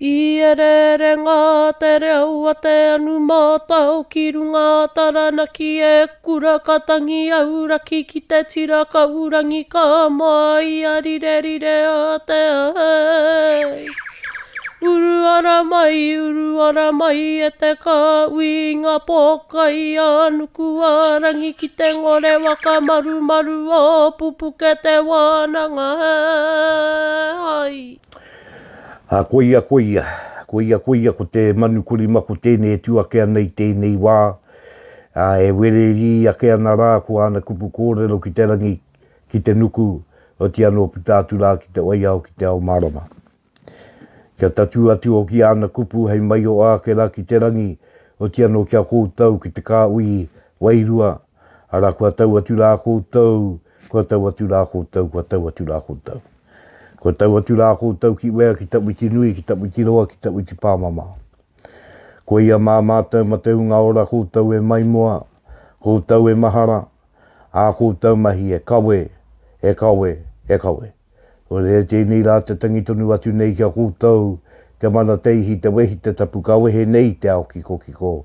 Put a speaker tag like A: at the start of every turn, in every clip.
A: I ereerenga te reo a te anu mātao ki runga a Taranaki e kura ka tangi auraki ki te tira kaurangi ka māia rirerire a te ai. Uru ara mai, uru ara mai e te kāhui i ngā pōkai a nuku a rangi ki te ngore waka marumaru o Pupuke te wānanga ai.
B: Ā, koia, koia, koia, koia ko te manu korimako tēnei e tū ake ana i tēnei wā, ā, e wererī ake ana rā ko āna kupu kōrero ki te rangi, ki te nuku, oti anō puta atu rā ki te waiao, ki te ao mārama. Kia tatū atu hoki āna kupu hei maioa ake rā ki te rangi, oti anō ki a koutou ki te kāhui wairua, arā kua tau atu rā koutou, kua tau atu rā koutou, kua tau atu rā koutou. Kua tau atu rā koutou ki wea, ki Tawhitinui, ki Tawhitiroa, ki Tawhitipāmamao. Koia mā mātou ma te hunga ora koutou e maimoa, koutou e mahara, ā koutou mahi e kawe, e kawe, e kawe. Nō reira tēnei rā te tangi tonu atu nei ki a koutou, te mana te ihi, te wehi, te tapu ka wehe nei te ao kikokiko,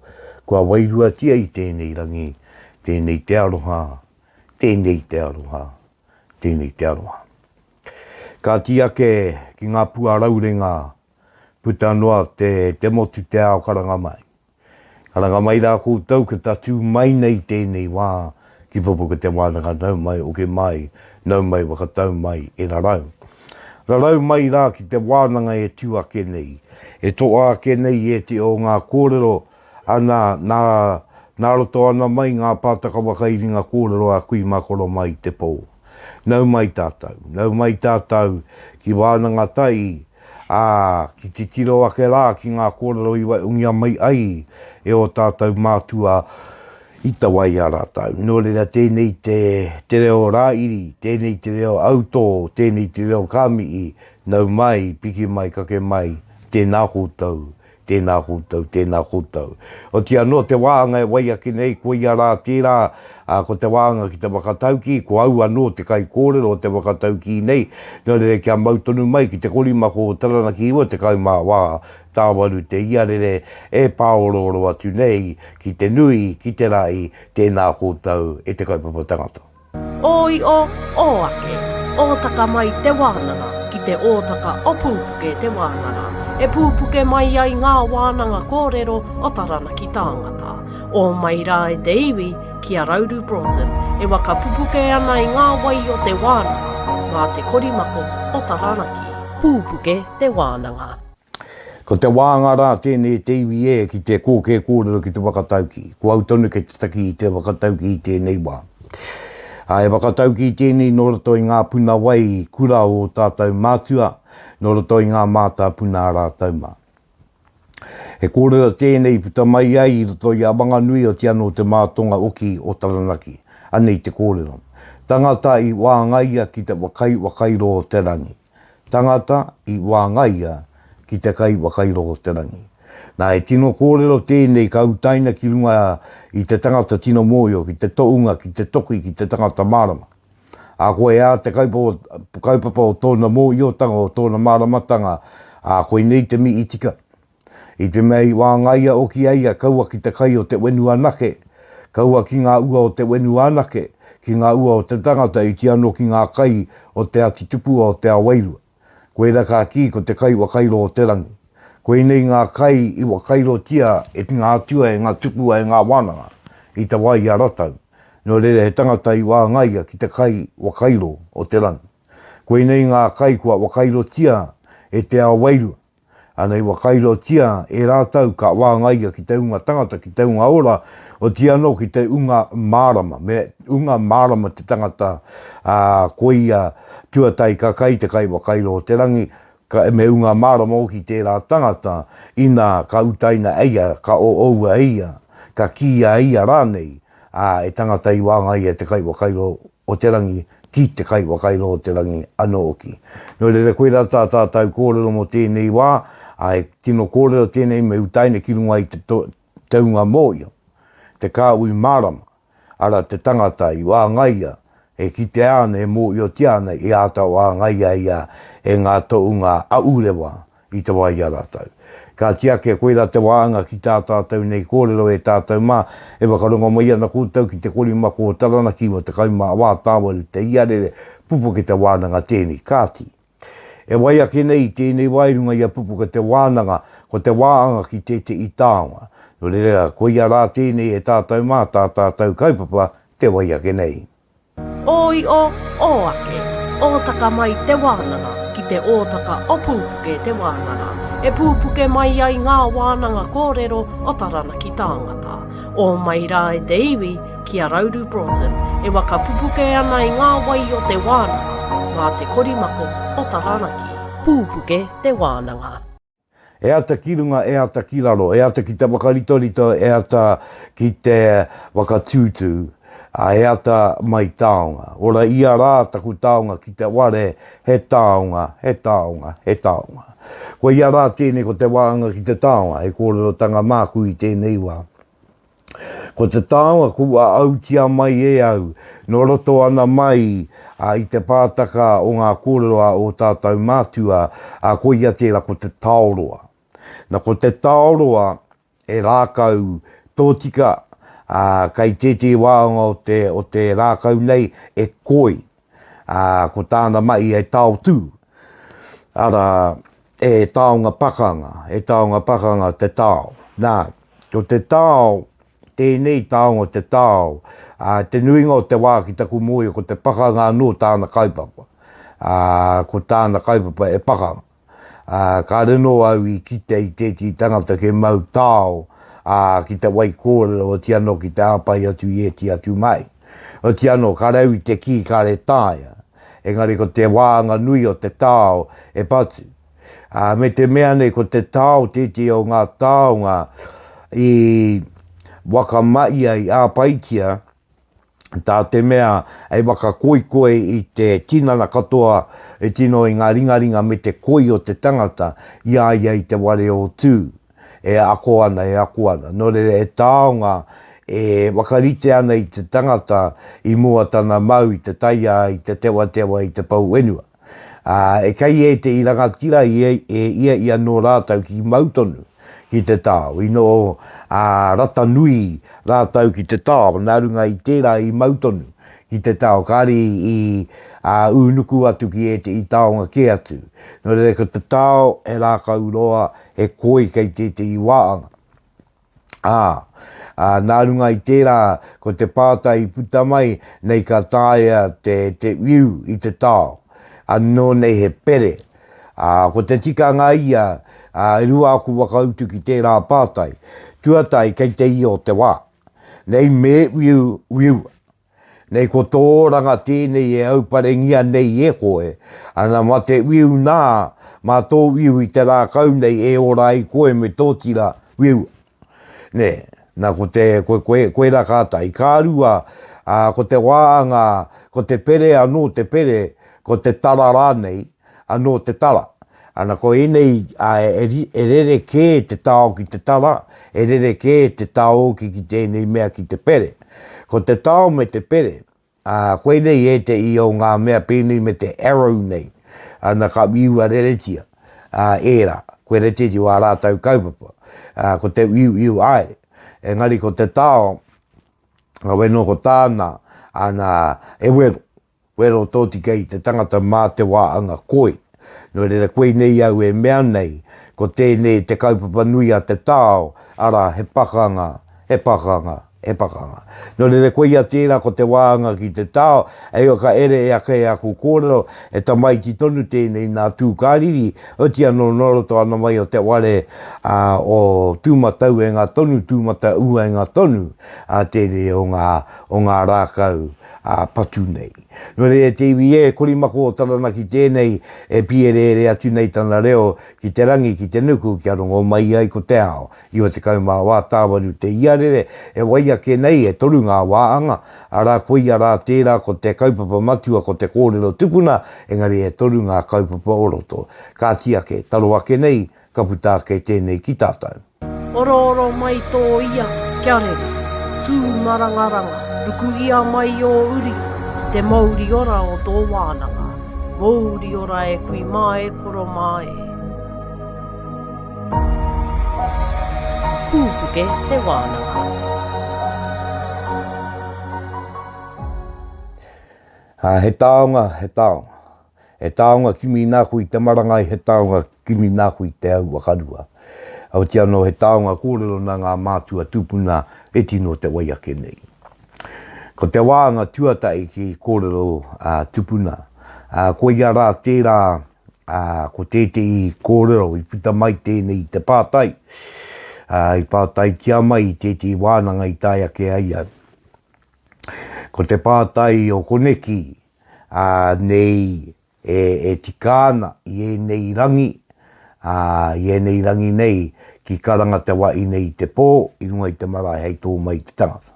B: kua wairuatia i tēnei rangi, tēnei te aroha, tēnei te aroha. Tēnei te aroha. Ka tī ake ki ngā pua raurenga puta noa te, te motu te ao karanga mai. Karanga mai rā koutou kia tatū mai nei tēnei wā ki Pupuke te wānanga nau mai, oke mai, nau mai, whakatau mai e rarau. Rarau mai rā ki te wānanga e tū ake nei, e toa ake nei e te o ngā kōrero Ana, nā, nā roto ana mai ngā pātaka whakairinga kōrero a kui mā koro mā i te pō. Nau mai tātou, nau mai tātou ki Wānanga Tai, ā, ki titiro ake rā ki ngā kōrero i waihongia mai ai e ō tātou mātua i tawai a rātou. Nō reira tēnei te, te reo rāiri, tēnei te reo autō, tēnei te reo kāmihi, nau mai, piki mai, kake mai, tēnā koutou, Tēnā koutou, tēnā koutou. Oti anō te wāhanga e wai ake nei, koia rā tērā, ā, ko te wāhanga ki te whakataukī, ko au anō te kaikōrero o te whakataukī nei, nō reira kia mau tonu mai ki te korimako o Taranaki 94, tāwaru te iarere e pāorooro atu nei ki te nui, ki te rahi, tēnā koutou e te kaupapa tangata.
A: Ō io, ō ake, ōtaka mai te wānanga ki te ōtaka o Pūpuke te wānanga, e pūpuke mai ai ngā wānanga kōrero o Taranaki tāngata. Ō mai rā e te iwi ki a Rauru Broughton e waka pupuke ana i ngā wai o te wānanga mā te korimako o Taranaki. Pūpuke te wānanga.
B: Ko te wānga rā tēnei e te iwi e ki te kōkē kōrero ki te whakataukī. Ko au tonu kei te taki i te whakataukī i tēnei wā. Ā, he whakataukī tēnei nō roto i ngā puna wai kura o ō tātou mātua, nō roto i ngā mātāpuna a rātou mā. He kōrero tēnei i puta mai ai i roto i a Wanganui otirā nō te mātonga oki o Taranaki. Anei te kōrero. Tangata i wāngaia ki te kai whakairo o te rangi. Tangata i wāngaia ki te kai whakairo o te rangi. Nā, he tino kōrero tēnei ka utaina ki runga i te tangata tino mōhio, ki te tohunga, ki te toki, ki te tangata mārama. Ā, koe ā te kaupapa, kaupapa o tōna mōhiotanga, o tōna māramatanga, ā, koinei te mihi tika. I te mea i wāngaia oki ai ia kaua ki te kai o te whenua anake, kaua ki ngā ua o te whenua anake, ki ngā ua o te tangata iti anō ki ngā kai o te ati tupua o te ao wairua. Koira ka kī ko te kai wakairo o te rangi. Koinei ngā kai i wakairotia e ngā atua, e ngā tupua, e ngā wānanga i te wā i a ratau. Nō reira he tangata i wāngaia ki te kai wakairo o te rangi. Koinei ngā kai kua wakairotia e te ao wairua. Ana i wakairotia e rātou ka wāngaia ki te unga tangata, ki te unga ora, otiia anō ki te unga mārama. Me unga mārama te tangata, ā, koia tuatahi ka kai te kai wakairo o te rangi, ka, me unga mārama hoki tērā tangata, ina ka utaina e ia, ka oua e ia, ka kīia e ia rānei, ā, e tangata i wāngaia te kai wakairo o te rangi ki te kai whakairo o te rangi anō hoki. Nō reira koirā tā tātou kōrero mō tēnei wā, ā, he tino kōrero tēnei me utaina ki runga i te taunga mōhio, te kāhui mārama, arā te tangata i wāngaia, e kitea ana, e mōhiotia ana, i āta wāngaia ia e ngā tohunga ahurewa. i te wā i a rātou. Kāti ake, koirā te wāanga ki tā tātou nei kōrero e tātou mā, e whakarongo mai ana koutou ki te korimako o Taranaki 98 tāwaru te iarere, pupuke te wānanga tēnei. Kāti. E wai ake nei i tēnei wā i runga i a Pupuke te wānanga, ko te wāanga ki tētehi taonga. Nō reira, koia rā tēnei e tātou mā, tā tātou kaupapa, te wai ake nei.
A: Ō io, ō ake, ōtaka mai te wānanga ki te ōtaka o Pūpuke te wānanga, e pūpuke mai ai ngā wānanga kōrero o Taranaki tāngata. Ō mai rā e te iwi ki a Rauru Broughton e waka pupuke ana i ngā wai o te wānanga mā te korimako o Taranaki. Pūpuke te wānanga.
B: E ata ki runga, e ata ki raro, e ata ki te whakaritorito, e ata ki te whakatūtū, a, e ata mai taonga. Ora ia rā taku taonga ki te ware, he taonga, he taonga, he taonga. Koia rā tēnei ko te wāanga ki te taonga, he kōrerotanga māku i tēnei wā. Ko te taonga kua autia mai e au, nō roto ana mai i te pātaka o ngā kōrero a ō tātou mātua, ā, koia tērā ko te taoroa. Na, ko te taoroa he rākau tōtika, ā, kei tētehi wāhanga o te, o te rākau nei e koi, ā, ko tāna mahi he taotū, arā, he taonga pakanga, he taonga pakanga te tao. Nā, ko te tao, tēnei taonga te tao, ā, te nuinga o te wā ki taku mōhio ko te pakanga anō tāna kaupapa. Ā, ko tāna kaupapa e pakanga. Ā, kāre anō au i kite i tētehi tangata ke mau tao, ā, ki te wai kōrero oti anō ki te āpai atu i ētehi atu mahi. Oti anō, kāre au i te kī kāre taea, engari ko te wāanga nui o te tao e patu. Ā, me te mea nei ko te tao tētehi o ngā taonga i wakamahia, i āpaitia, tā te mea hei whakakoikoi i te tinana katoa e tino i ngā ringaringa me te koi o te tangata i a ia i te ware o Tū e ako ana, e ako ana. Nō reira he taonga e whakarite ana i te tangata i mua tana mau i te taiaha, i te tewatewa, i te pou whenua. Ā, e kei ētehi rangatira i e ia ia nō rātou ki mau tonu ki te tao, i noho ā, rata nui rātou ki te tao, nā runga i tērā i mau tonu ki te tao, kāre i ā, ūnuku atu ki ētehi taonga kē atu. Nō reira ko te tao he rākau roa, he koi kei tētehi wāanga. Ā, ā, nā runga i tērā, ko te pātai i puta mai, nei ka taea te, te whiu i te tao, anō nei he pere. Ā, ko te tikanga ia, ā, e rua aku whakautu ki tērā pātai. Tuatahi, kei te ia o te wā. Nei me whiu, whiua. Nei ko tō oranga tēnei e auparengia nei e koe, ana mā te whiu nā, mā tō whiu i te rākau nei e ora ai koe me tō tira whiu. Nē, nā ko te, ko, koe, koirā kātahi. Ka rua, ā, ko te wāanga, ko te pere anō te pere, ko te tara rānei, anō te tara. Ana ko ēnei, ā, e, e rerekē te tao ki te tara, e rerekē te taoki ki tēnei mea ki te pere. Ko te tao me te pere, ā, koinei ētehi o ngā mea pēnei me te arrow nei, ana ka whiua reretia, ā, ērā, koe tētehi o ā rātou kaupapa, ā, ko te whiuwhiu haere. Engari ko te tao, kawe noa ko tāna, ana, e wero. Wero tōtika i te tangata mā te wā anga koi. Nō reira koinei au e mea nei, ko tēnei te kaupapa nui a te tao, arā, he pakanga, he pakanga, he pakanga. Nō reira koia tērā ko te wā anga ki te tao, eio ka ere e ake aku kōrero, he tamaiti tonu tēnei nā Tūkāriri, oti anō nō roto ana mai o te ware a, o Tūmatauenga tonu, Tūmatauenga tonu, a tēnei o ngā, o ngā rākau ā patu nei. Nō reira e te iwi e, korimako o Taranaki tēnei e pīereere atu nei tana reo ki te rangi, ki te nuku, kia rongo mai ai ko te ao. 94 tāwaru te iarere, e wai ake nei e toru ngā wāanga, arā koia rā tērā ko te kaupapa matua ko te kōrero tupuna, engari e toru ngā kaupapa o roto. Kāti ake, taro ake nei, Ka puta ake tēnei ki tātou.
A: Orooro mai tō ia, kia rere. Tū marangaranga, ruku ia mai ō uri ki te mouri ora o tō wānanga. Mouri ora e kui mā e koro mā e. Pūpuke te wānanga.
B: Ā, he taonga, he taonga. He taonga kimi nāku i te marangai, he taonga kimi nāku i te au wakarua. Ooti anō he taonga kōrero nā ngā mātua tūpuna e tino te wai ake nei. Ko te wāanga tuatahi ki kōrero a tupuna, ā, koia rā tērā, ā, ko tētehi kōrero i puta mai tēnei i te pātai, ā, i pātaitia mai i tētehi wānanga i tae ake ai au. Ko te pātai o koneki, ā, nei e, e tika ana i ēnei rangi, ā, i ēnei rangi nei ki karanga te wa ine i te pō i runga i te marae hei tō mai i te tangata.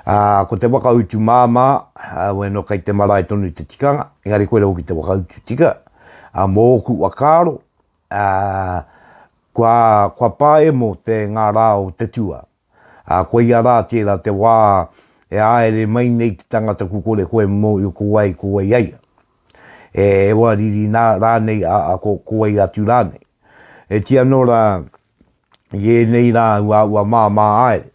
B: Ā, ko te whakautu māmā, ā, weno kei te marae tonu te tikanga, engari koira hoki te whakautu tika, ā, mō ōku whakaaro, ā, kua, kua pāemo te ngā rā o te tua. Ā, koia rā tērā te wā e āere mai nei te tangata ku kore koe mōhio ko wai, ko wai a ia. E hoariri nā rānei, ā, ā, ko, ko wai atu rānei. E tia anō rā, i ēnei rā ua, ua māmā āere.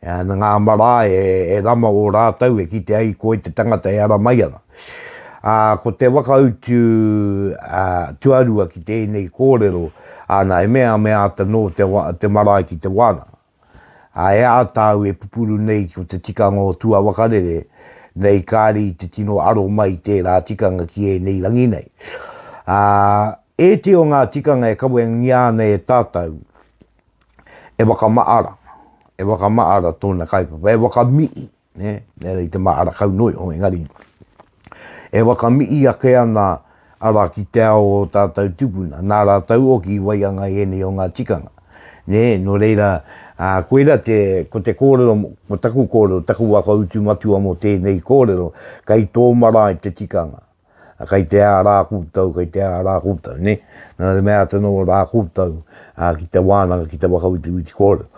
B: E, na ngā marae e, e rama o rātou e kite ai koe te tangata e ara mai ana. Ā, ko te whakautu ā, tuarua ki tēnei kōrero, Āna, e mea me āta nō te, te marae ki te wānanga. Ā, e aha tāu e pupuru nei ko te tikanga o tua wakarere, nei kāre i te tino aro mai tērā tikanga ki ēnei rangi nei. Ā, ētehi o ngā tikanga e kawengia ana e tātou, e whakamaara, e whakamaara tōna kaupapa, e whakamii Nē, nē i te mahara kau noa iho, engari e whakamii ake ana ara ki te ao o tātou tupuna, nā rātou hoki i waianga i ēnei o ngā tikanga. Nē, nō reira, ā, koira te, ko te kōrero, ko taku kōrero, taku whakautu matua mō tēnei kōrero, kei tō marae te tikanga. Kei te ā rā koutou, kei te ā rā koutou, nē? Nā te mea atu nō rā koutou ā, ki te wānanga, ki te whakawhitiwhiti kōrero.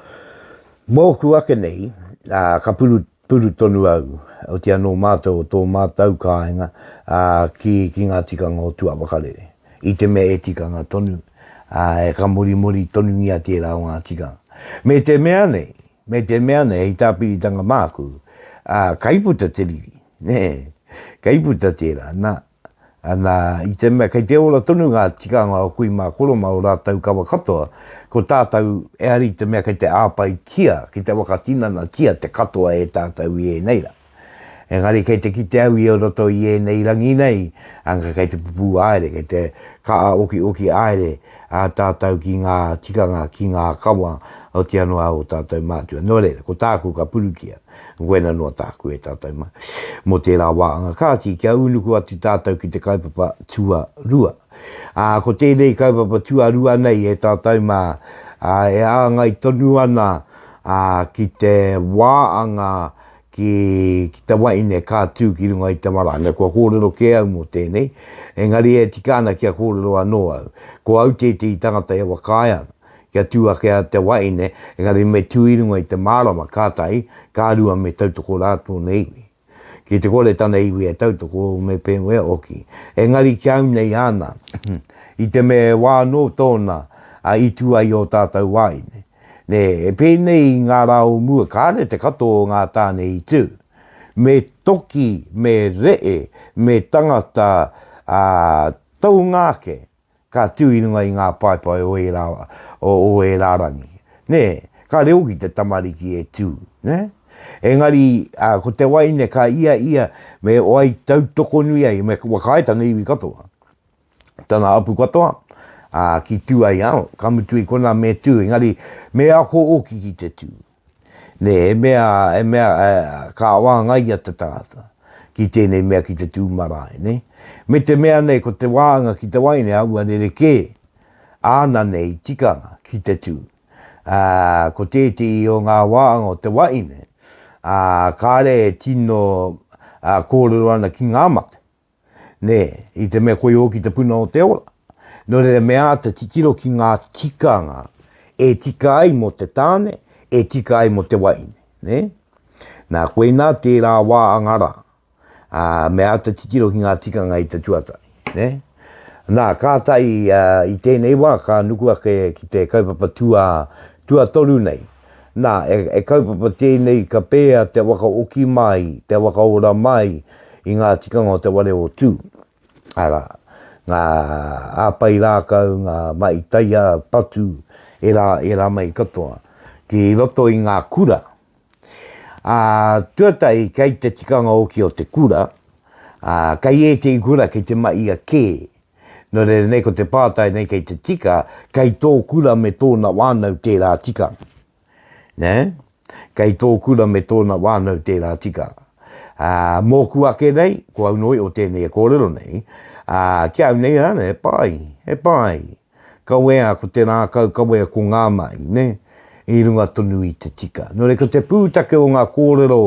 B: Mōku ake nei, ā, ka puru, puru tonu au, otirā nō mātou o tō mātou kāinga, ā, ki, ki ngā tikanga o tuawakarere. I te mea e tikanga tonu, ā, e ka morimori tonungia tērā o ngā tikanga. Me te mea nei, me te mea nei, hei tāpiritanga māku, ā, kai puta te riri. Nē, kei puta tērā, nā, nā, i te mea kei te ora tonu ngā tikanga o kui mā koro mā o rātou kawa katoa, ko tātou ehara i te mea kei te āpaitia, kei te whakatinanatia te katoa e tātou i ēnei rā. Engari kei te kite au i roto i ēnei rangi nei, anga kei te pupū haere, kei te kaa okioki haere ā tātou ki ngā tikanga, ki ngā kawa o te anō a ō tātou mātua. Nō reira, ko tāku ka purutia. Koina noa tāku e tātou mā. Mō tērā wāhanga. Kāti, kia ūnuku atu tātou ki te kaupapa tuarua. Ā, ko tēnei kaupapa tuarua nei e tātou mā, ā, e āngai tonu ana, ā, ki te wāanga ki, ki te waeine ka tū ki runga i te marae. Nā, kua kōrero kē au mō tēnei, engari e tika ana kia kōrero anō au. Ko au tētehi tangata e whakaae ana. Kia tū ake a te waeine, engari me tū i runga i te mārama, ka tahi, ka rua me tautoko rā tōna iwi. Ki te kore tana iwi e tautoko, me pēwhea hoki. Engari ki au nei āna, i te mea he wā anō tōna i tū ai ō tātou wāhine. Nē, e pēnei i ngā rā o mua, kāre te katoa o ngā tāne i tū. Me toki, me re'e, me tangata, ā, tohunga ake, Ka tū i runga i ngā paepae o ērā, o, o ērā rangi. Nē? Ka reo ki te tamariki e tū, nē? Engari, ā, ko te waeine ka ia ia me wai tautoko nui ai, me whakaae tana iwi katoa, tana apu katoa, ā, ki tū ai, ā, ka mutu i konā me tū, engari me ako oki ki te tū. Nē, he mea, he mea, ka wāngaia te tangata ki tēnei mea ki te tū marae, nē. Me te mea nei, ko te wānga ki te waeine, aua rerekē āna nei tikanga ki te tū. Ā, ko tētehi o ngā wānga o te waeine, ā, kāre e tino kōrero ana ki ngā mate. Nē, i te mea koia hoki te puna o te ora. Nō reira me āta titiro ki ngā tikanga e tika ai mō te tāne, e tika ai mō te wahine. Nē? Nā, koinā tērā wā anga rā. Ā, me āta titiro ki ngā tikanga i te tuatahi. Nē? Nā, kātahi i tēnei wā ka nuku ake ki te kaupapa tua, Tuatoru nei, nā, e, e kaupapa tēnei ka pēhea te whakaoki mai, te whakaora mai i ngā tikanga o te ware o Tū. Arā, ngā āpai rākau, ngā mahi taia, patu, ērā, ērā mahi katoa. Ki roto i ngā kura. Ā, tuatahi, kei te tikanga hoki o te kura, ā, kei ētehi kura kei te mahia kē. Nō reira nei ko te pātai nei kei te tika, kei tō kura me tōna whānau tērā tikanga. Nē? Kei tō kura me tōna whānau tērā tikanga. Ā, mōku ake nei, ko au noa iho tēnei e kōrero nei, ā, ki a au nei rānei, he pai, he pai. Kawea ko te rākau, kawea ko ngā mahi, nē? I runga tonu i te tika. Nō reira, ko te pūtake o ngā kōrero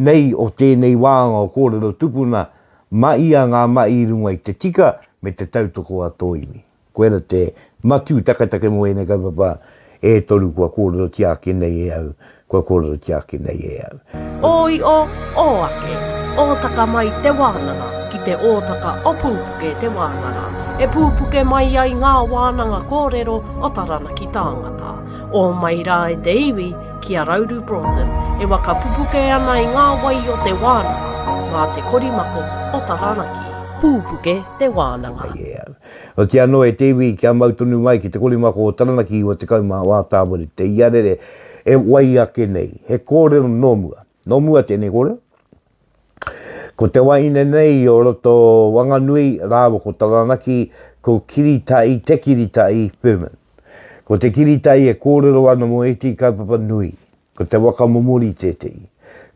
B: nei o tēnei wāhanga o Kōrero Tupuna, mahia ngā mahi i runga i te tika me te tautoko a tō iwi. Koira te matū taketake mō ēnei kaupapa e toru kua kōrerotia ake nei e au, kua kōrerotia ake nei e au.
A: Ō io, ō ake, ōtaka mai te wānanga ki te ōtaka o Pūpuke te wānanga, e pūpuke mai ai ngā wānanga kōrero o Taranaki tāngata. Ō mai rā e te iwi ki a Rauru Broughton e waka pupuke ana i ngā wai o te wānanga mā te korimako o Taranaki. Pūpuke te wānanga.
B: Nei e au. Otiia anō e te iwi kia mau tonu mai ki te korimako o Taranaki 94 tāware te iarere e wai ake nei. He kōrero nō mua. Nō mua tēnei kōrero. Ko te wahine nei o roto Wanganui rāua ko Taranaki, ko Kiritahi, Te Kiritahi Furman. Ko Te Kiritahi e kōrero ana mō ētehi kaupapa nui. Ko te waka momori tētehi.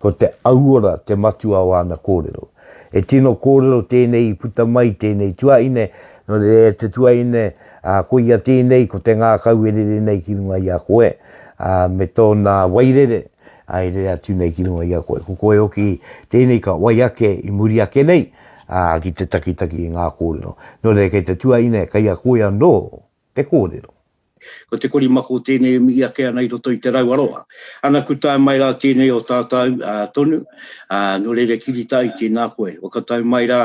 B: Ko te auora te matua o āna kōrero. He tino kōrero tēnei i puta mai tēnei tuahine, nō reira e te tuahine, ā, koia tēnei ko te ngākau e rere nei ki runga i a koe, ā, me tōna wairere, ā, e rere atu nei ki runga i a koe. Ko koe hoki tēnei ka wai ake i muri ake nei, ā, ki te takitaki i ngā kōrero. Nō reira kei te tuahine, kei a koe anō te kōrero.
C: Ko te korimako tēnei e mihi ake ana i roto i te rau aroha. Ana ku tae mai rā tēnei o tātou tonu, nō reira Kiritahi tēnā koe. Whakatau mai rā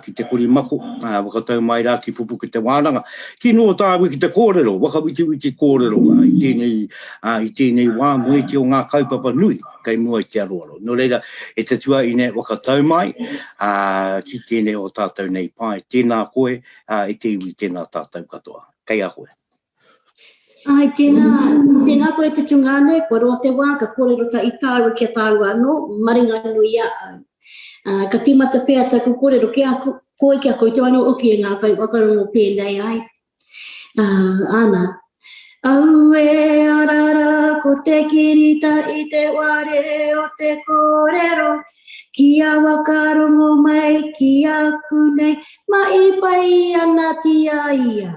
C: ki te korimako, whakatau mai rā ki Pupuke te wānanga. Ki noa tāu ki te kōrero, whakawhitiwhiti kōrero i tēnei, i tēnei wā mō ētehi o ngā kaupapa nui kei mua i te aroaro. Nō reira, e te tuaine whakatau mai ki tēnei o tātou nei pae. Tēnā koe e te iwi, tēnā tātou katoa. Kei a koe.
D: Ai, tēnā, tēnā koe te tungāne, kua roa te wā, ka kōrero ta i tāua ki a tāua anō, maringanui a au. Uh, ka tīmata pea taku kōrero ki a koe, ki a koutou anō hoki e ngā kaiwhakarongo pēnei ai. Uh, āna. Aue arara ko te kirita i te ware o te kōrero, ki a wakarongo mai ki aku nei, mahi pai ana ti a ia,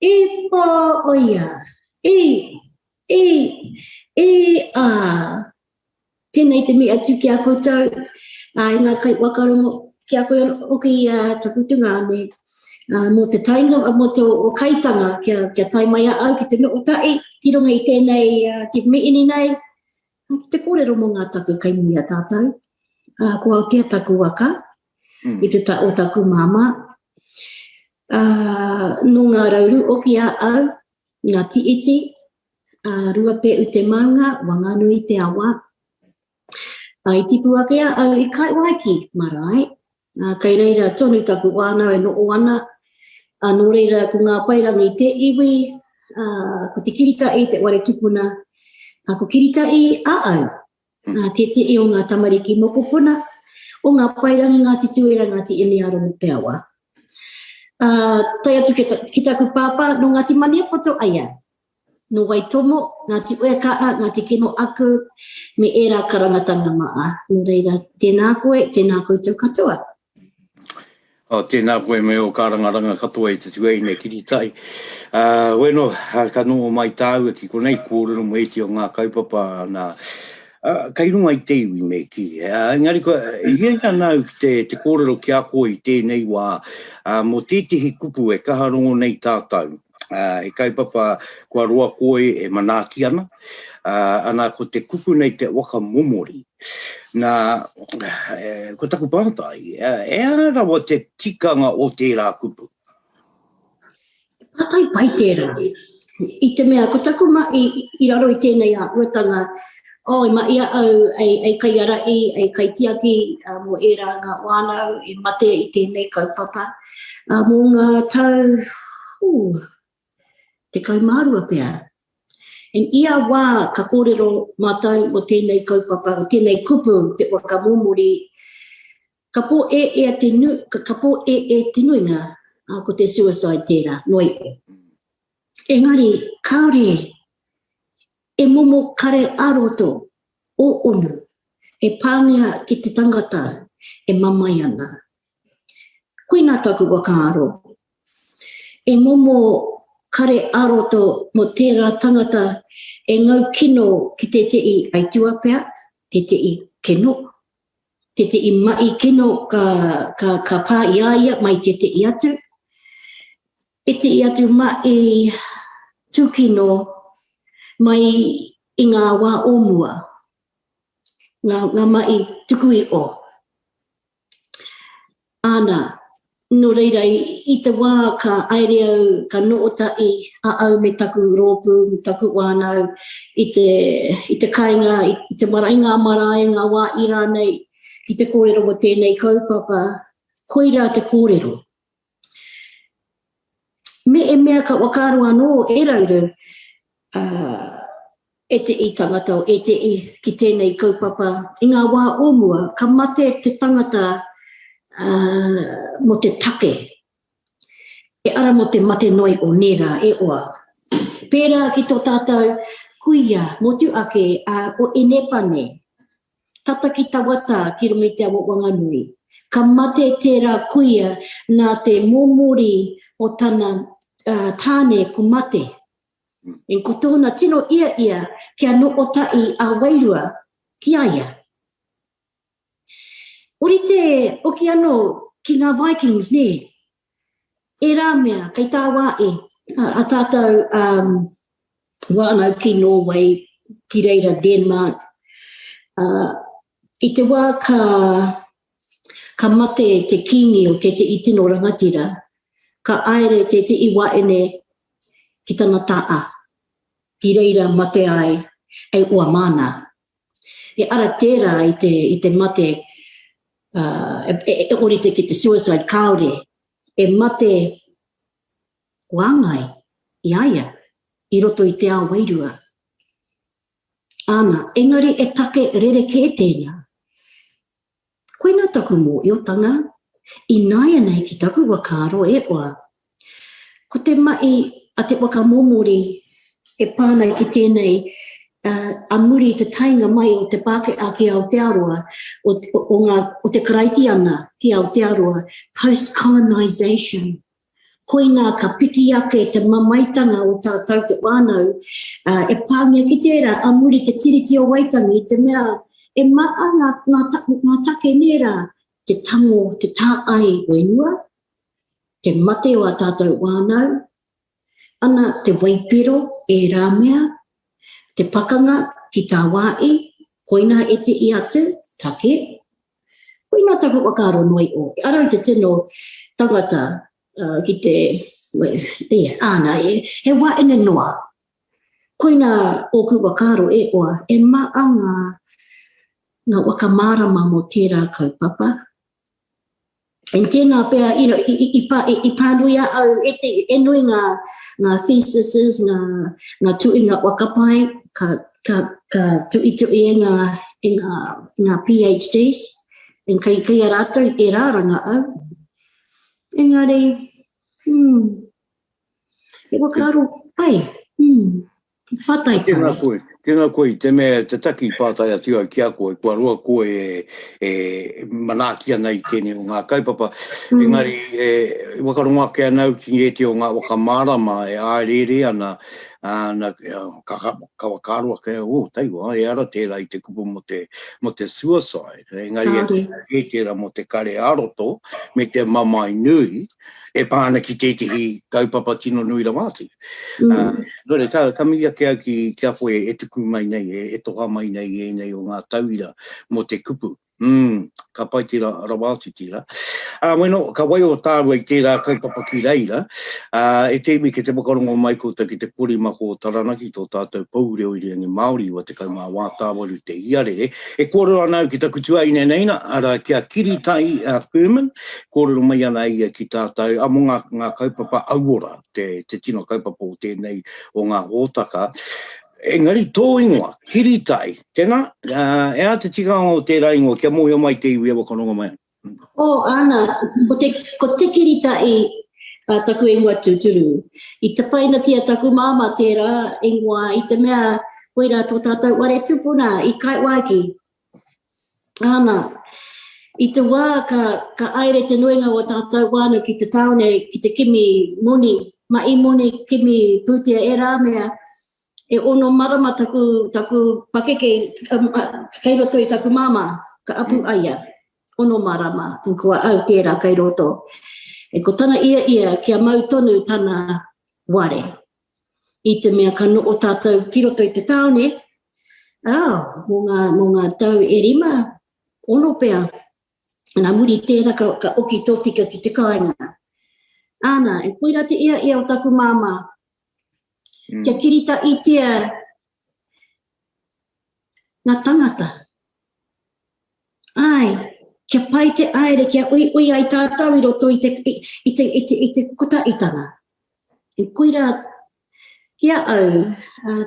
D: i po o ia, i, i, i, a. Tēnei te mihi atu ki a koutou, ā, i ngā kaiwhakarongo, ki a koe hoki a taku tungāne, ā, mō te tainga, mō te kaitanga kia, kia tae mai a au ki te noho tahi ki runga i tēnei, te mihini nei, Ki te kōrero mō ngā take kei muri a tātou, ā, ko Aotea taku waka, mm. i te ta o taku māmā. Ā, nō ngā rauru oki a au, ngā tiiti, ā, Ruape'u te maunga, Wanganui te awa. Ā, i tipu ake a au i Kaiwaiki marae, Ā, kei reira tonu taku whānau e noho ana, ā, nō reira ko Ngā Paerangi te iwi, ā, ko Te Kiritahi te whare tupuna, ā, ko Kiritahi a au, ā, tētehi o ngā tamariki mokopuna o Ngā Paerangi, Ngāti Tuera, Ngāti Enearongo Te Awa. Ā, tae atu ki, ki taku pāpā nō Ngāti Maniapoto a ia. Nō Waitomo, Ngāti Uekaa, Ngāti Kino Aku, me ērā karangatanga maa. Nō reira, tēnā koe, tēnā koutou katoa.
C: Oh, tēnā koe me ō kārangaranga katoa i te tuaine Kiritahi. Uh, bueno, ka noho mai tāua ki konei kōrero mō ētehi o ngā kaupapa nā, uh, kei runga i te iwi me kī. Uh, engari kua, e hiahia ana au ki te, te kōrero ki a koe i tēnei wā uh, mō tētehi kupu e kaha rongo nei tātou. He kaupapa kua roa koe e manaaki ana, ana ko te kupu nei te waka momori. Nā, ko taku pātai, e aha rawa te tikanga o tērā kupu?
D: He pātai pai tērā. I te mea, ko taku mahi i raro i tēnei āhuatanga, oh, i mahi a au ei, ei kaiarahi, ei kaitiaki uh, mō ērā ngā whānau e mate i tēnei kaupapa. Uh, mō ngā tau, uh, 12 pea. And ia wā ka kōrero mātou mō tēnei kaupapa, tēnei kupu, te waka mōmori, Ka pō-e-ea te nu, ka, ka pō-e-e te nuinga, ā, ko te suicide tērā, noa iho. Engari, kāore e momo kare ā-roto o onu e pāngia ki te tangata e mamae ana. Koinā taku whakaaro. E momo kare ā-roto mō tērā tangata e ngau kino ki tētehi aituā pea, tētehi keno, tētehi mahi kino ka, ka, ka pā i a ia mai tētehi atu, ētehi atu mahi tūkino mai i ngā wā o mua, ngā, ngā mahi tuku iho. Āna, nō reira, i te wā ka haere au, ka noho tahi a au me taku rōpū, me taku whānau i te, i te kāinga, i te marae, i ngā marae, ngā wāhi rānei, ki te kōrero mō tēnei kaupapa, koirā te kōrero. Me e mea ka whakaaro anō e Rauru, ā, e te i tangata o ētehi ki tēnei kaupapa i ngā wā o mua, ka mate te tangata mō te take, e ara mō te mate noi o nērā e oa. Pērā ki tō tātou kuia motu ake a o Enepane, tata ki Tawata ki runga i te awa Wanganui. Ka mate tērā kuia nā te momori o tana tāne ko mate. And ko tōna tino ia ia kia no'ota'i a wairua ki a ia. Orite oki anō ki ngā Vikings, nē? Ērā mea, kei tāwā'i a tātou um, wānau ki Norway, ki reira Denmark. Uh, I te wā ka, ka mate te kīngi o tētehi tino rangatira, ka aere tētehi waene ki tana taa, ki reira mate ai hei oa māna. E ara tērā i te, i te mate, uh, e, e, e orite ki te suicide, kāore, e mate wāngai i a ia i roto i te ao wairua. Āna, engari e take rerekē tēnā. Koina taku mōhiotanga, ināianei ki taku whakaaro e oa. Ko te mahi a te waka momori e pā ana ki tēnei, a muri i te taenga mai o te Pākehā ki Aotearoa, o, o, ngā, o te Karaitiana ki Aotearoa, post-colonisation. Koinā ka piki ake te mamaetanga o tātou te whānau e pāngia ki tērā a muri te Tiriti o Waitangi i te mea e maa ngā, ngā, ngā take nērā te tango, te tāai whenua, te mate o a tātou whānau, ana te waipiro ērā mea, te pakanga ki tāwāi, koinā ētehi atu take. Koinā taku whakaaro noa iho. E ara i te tino tangata ki te, yeah, āna, he waene noa. Koinā ōku whakaaro e oa, e maa ngā, ngā whakamārama mō tērā kaupapa. And tēnā pea, you know, i, i, i, pā, i, i pānui a au, e, te, e nui ngā, ngā thesises, ngā, ngā tuinga whakapae, ka, ka, ka tuitu'i e ngā, e ngā, ngā PhDs, and kei, kei a rātou e rāranga au. Engari, hmm, he whakaaro pai, hmm. Pātai pai.
C: Tēnā koe, tēnā koe i te mea te taki pātai atu au ki a koe, kua roa koe e, e manaaki ana i tēnei o ngā kaupapa. Mm. Engari, e, whakarongo ake ana au ki ētehi o ngā whakamārama e āereere ana, ana ka, ka, ka whakaaro ake, oh, taiwa, e ara tērā i te kupu mō te, mō te suicide. Engari, e, e tērā mō te kare ā-roto me te mamae nui, e pā ana ki tētehi kaupapa tino nui rawa atu. Mm. Uh, nō reira, ka, ka mihi ake au ki, ki a koe e tuku mai nei, e, e toha mai nei i ēnei o ngā tauira mō te kupu. Mm, ka pai tērā rawa atu tērā. Ā, bueno, ka waio tāua i tērā kaupapa ki reira, ā, e te iwi ki te whakarongo mai koutou ki te korimako o Taranaki, tō tātou pou reo irirangi Māori, 94 tāwaru te iarere. E kōrero ana au ki taku tuaine nei na, arā, ki a Kiritai Furman, kōrero mai ana ia ki tātou, ā, mō ngā, ngā kaupapa auora, te, te tino kaupapa o tēnei o ngā hōtaka. Engari tō ingoa, Kiritai, tēnā, e aha te tikanga o tērā ingoa kia mōhio mai te iwi e whakarongo mai ana?
D: Oh, āna, ko te, ko Te Kiritai uh, taku ingoa tūturu. I tapainatia taku māmā tērā ingoa i te mea koirā tō tātou ware tupuna i Kaiwaiki. Āna, i te wā ka, ka aere te nuinga o tātou wānau ki te tāone ki te kimi moni, mahi moni, kimi pūtea ērā mea, e ono marama taku, taku pakeke um, kei roto i taku māmā, ka apu mm. aia, ono marama, kua au tērā kei roto. E ko tana ia ia kia mau tonu tana ware. I te mea ka no'o tātou ki roto i te tāone, ā, mō ngā, mō ngā tau e rima, ono pea, nā muri tērā ka, ka oki tōtika ki te kāinga. Āna, e koirā te ia ia o taku māmā, mm. kia kirita'itia ngā tangata. Āe, kia pai te aere, kia uiui ai tātou i roto i te, i, i te, i te, i te kotahitanga. E koirā ki a au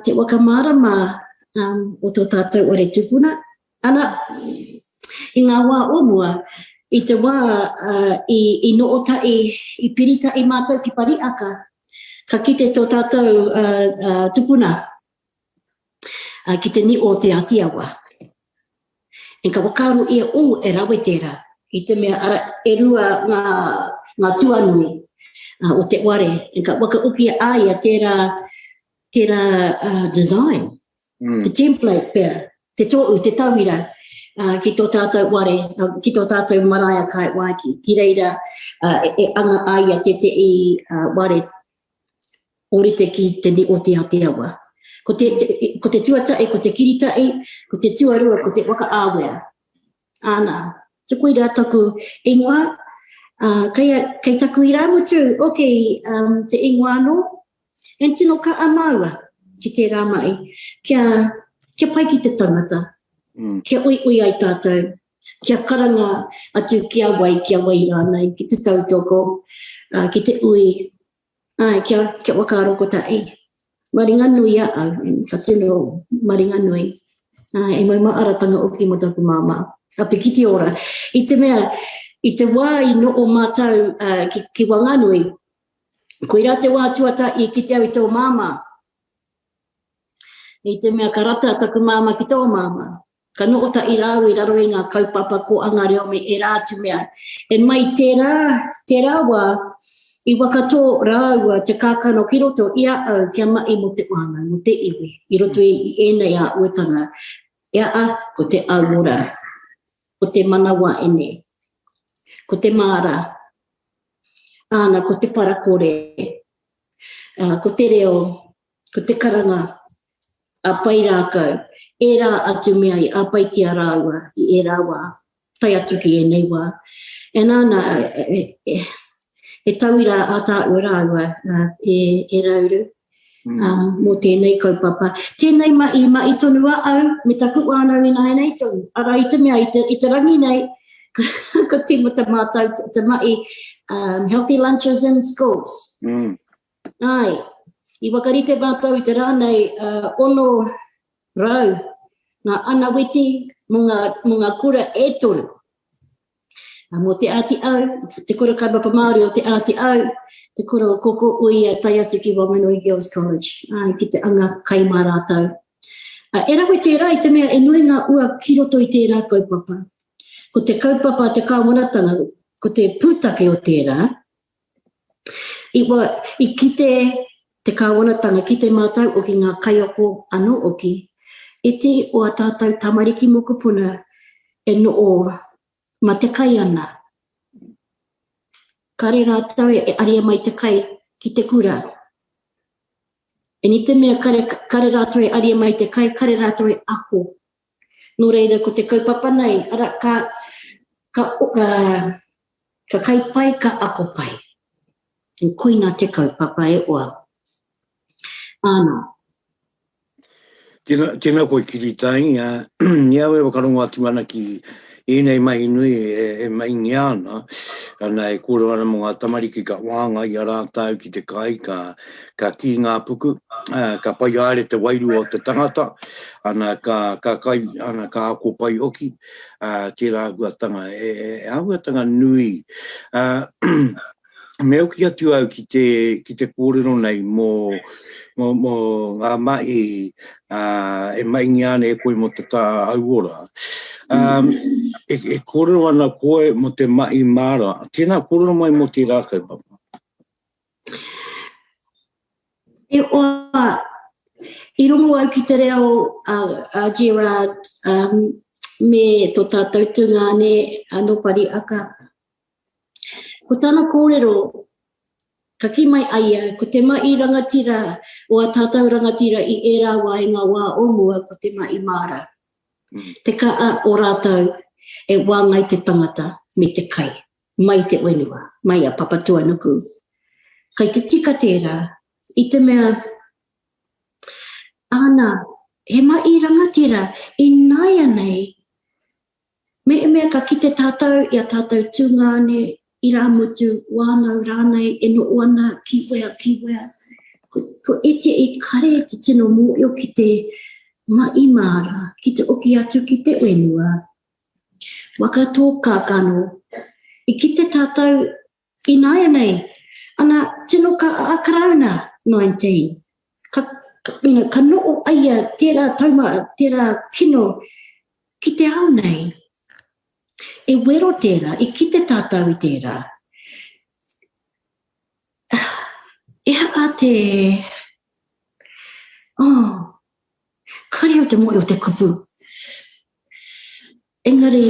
D: te waka mārama o tō tātou whare tupuna. Ana, i ngā wā o mua, i te wā i, i noota'i, i pirita'i mātou ki Pariaka, ka kite tō tātou tupuna ki te ni'o o Te Ātiawa. And ka whakaaro ia, oh, e rawe tērā, i te mea ara, e rua ngā, ngā tuanui uh, o te ware, and ka whakaukia a ia tērā, tērā uh, design, mm. te template pea, te tōu, te tauira, uh, ki tō tātou ware, uh, ki tō tātou marae a Kaiwaiki. Ki reira, uh, e, e anga a ia te te i uh, ware ōrite ki te o Te Ātiawa. Ko te, te, ko te tuatahi, ko te kiritahi, ko te tuarua, ko te waka āwea. Āna, so koirā taku ingoa, uh, kei, kei taku irāmutu, ok, um, te ingoa anō, and tino ka'a māua ki tērā mahi, kia, kia pai ki te tangata, mm. kia uiui ai tātou, kia karanga atu ki a wai, ki a wai rānei, ki te tautoko, uh, ki te ui, Āe, kia, kia whakaaro kotahi. Maringanui a au, ka tino maringanui. Āe, e maumāratanga hoki mō taku māmā. Ka piki te ora. I te mea, i te wā i noho mātou uh, ki, ki Wanganui, koirā te wā tuatahi i kite au i tō māmā. I te mea ka rata taku māmā ki tō māmā. Ka noho tahi rāua i raro i ngā kaupapa kōanga reo me ērā atu mea. E mai tērā, tērā wā, i whakatō rāua te kākano ki roto i a au kia mahi mō te whānau, mō te iwi, i roto i ēnei āhuatanga. Kia a, ko te auora, ko te mana waeine, ko te māra, āna, ko te parakore, ā, ko te reo, ko te karanga a Pairākau, ērā atu mea i āpaitia rāua i ērā wā, tae atu ki ēnei wā. E nāna, he tauira ātaahua rāua e, e Rauru, mm. um, mō tēnei kaupapa. Tēnei mahi, mahi tonu a au, me taku whānau ināianei tonu. Arā i te mea, i te, i te rangi nei, ka, ka tīmata mātou te, te mahi um, healthy lunches in schools. Mm. Āe, i whakarite mātou i te rā nei 600 ngā anawiti mō ngā, mō ngā kura e toru. Mō Te Āti Au, te Kura Kaupapa Māori o Te Āti Au, te Kura o Koko Uia tae atu ki Wanganui Girls College, āe, ki te anga kai mā rātou. E rawe tērā i te mea e nui ngā ua ki roto i tērā kaupapa. Ko te kaupapa a te kāwanatanga, ko te pūtake o tērā, I, wa, i kite te kāwanatanga, kite mātou oki ngā kaiako anō oki, iti o a tātou tamariki mokopuna e noo matekai ana. Kare rātou e aria mai te kai ki te kura. And i te mea kare, kare rātou e aria mai te kai, kare rātou e ako. Nō reira, ko te kaupapa nei, ara, ka, ka, ka, ka kai pai, ka ako pai. Koina te kaupapa e oa. Āna.
C: Tēnā, tēnā koe Kiritai, i au e whakarongo atu ana ki ēnei mahi nui e, e maingia ana, ana e kōrero ana mō ngā tamariki ka wāngai i a rātou ki te kai, ka, ka kī ngā puku, ka pai haere te wairua o te tangata, ana ka, ka kai, ana ka ako pai hoki, tērā āhuatanga, e, e āhuatanga nui. Me hoki atu au ki te, ki te kōrero nei mō, mō, mō ngā mahi uh, e maingia ana e koe mō te tā hauora. Um, e, e kōrero ana koe mō te mahi māra. Tēnā kōrero mai mō tērā kaupapa.
D: E oa, i rongo au ki te reo a, a Gerard um, me tō tātou tungāne a Nopari Aka. Ko tana kōrero, ka kī mai a ia, ko te mahi rangatira o a tātou rangatira i ērā wā i ngā wā o mua ko te mahi māra. Mm. Te kaa o rātou e wāngai te tangata me te kai, mai te whenua, mai a Papatuanuku. Kai te tika tērā, i te mea, āna, he mahi rangatira ināianei Mehemea ka kite tātou i a tātou tungāne, irāmutu, whānau rānei e noho ana ki wea, ki wea, ko, ko ētehi kare te tino mōhio ki te mahi māra, ki te oki atu ki te whenua, waka tō kākano. I kite tātou ināianei, ana, tino ka a Karauna 19. Ka, ka, you know, ka noho aia tērā tauma, tērā kino Ki te ao nei, e wero tērā, i kite tātou i tērā. Ehara te... Oh, kare au te moe o te kupu. Engari,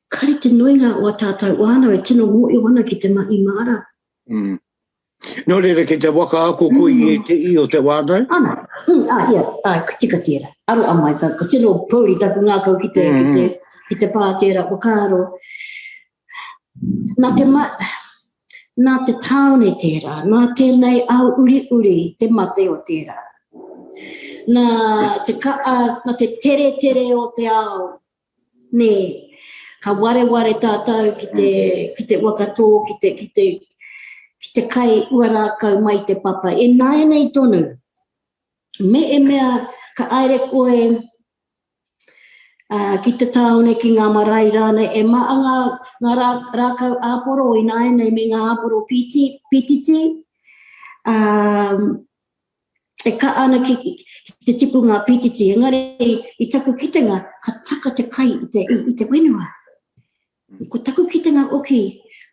D: kare te nuinga o a tātou wānau e tino mōhio ana ki te mahi māra.
C: Mm. Nō reira, kei te waka ako koe i ētehi o te whānau?
D: Ana, mm, ah, ia, ah, ka tika tērā. Aroha mai, ka, ka tino pōuri taku ngākau ki te, mm. ki te, ki te pā tērā whakaaro. Nā te, ma, nā te tāone tērā, nā tēnei ao uriuri te mate o tērā. Nā te, ka, nā te teretere o te ao, Nē, ka wareware tātou ki te, ki te waka tō, ki te, ki te, ki te kai ua rākau mai te papa. E nāianei tonu, me e mea ka aere koe uh, ki te tāone, ki ngā marae rānei, e maa ngā, ngā rā, rākau āporo i nāianei me ngā āporo pīti, pītiti, um, e kaha ana ki, ki te tipu ngā pītiti, engari i taku kitenga, ka taka te kai i te, i, i te whenua. Ko taku kitenga oki,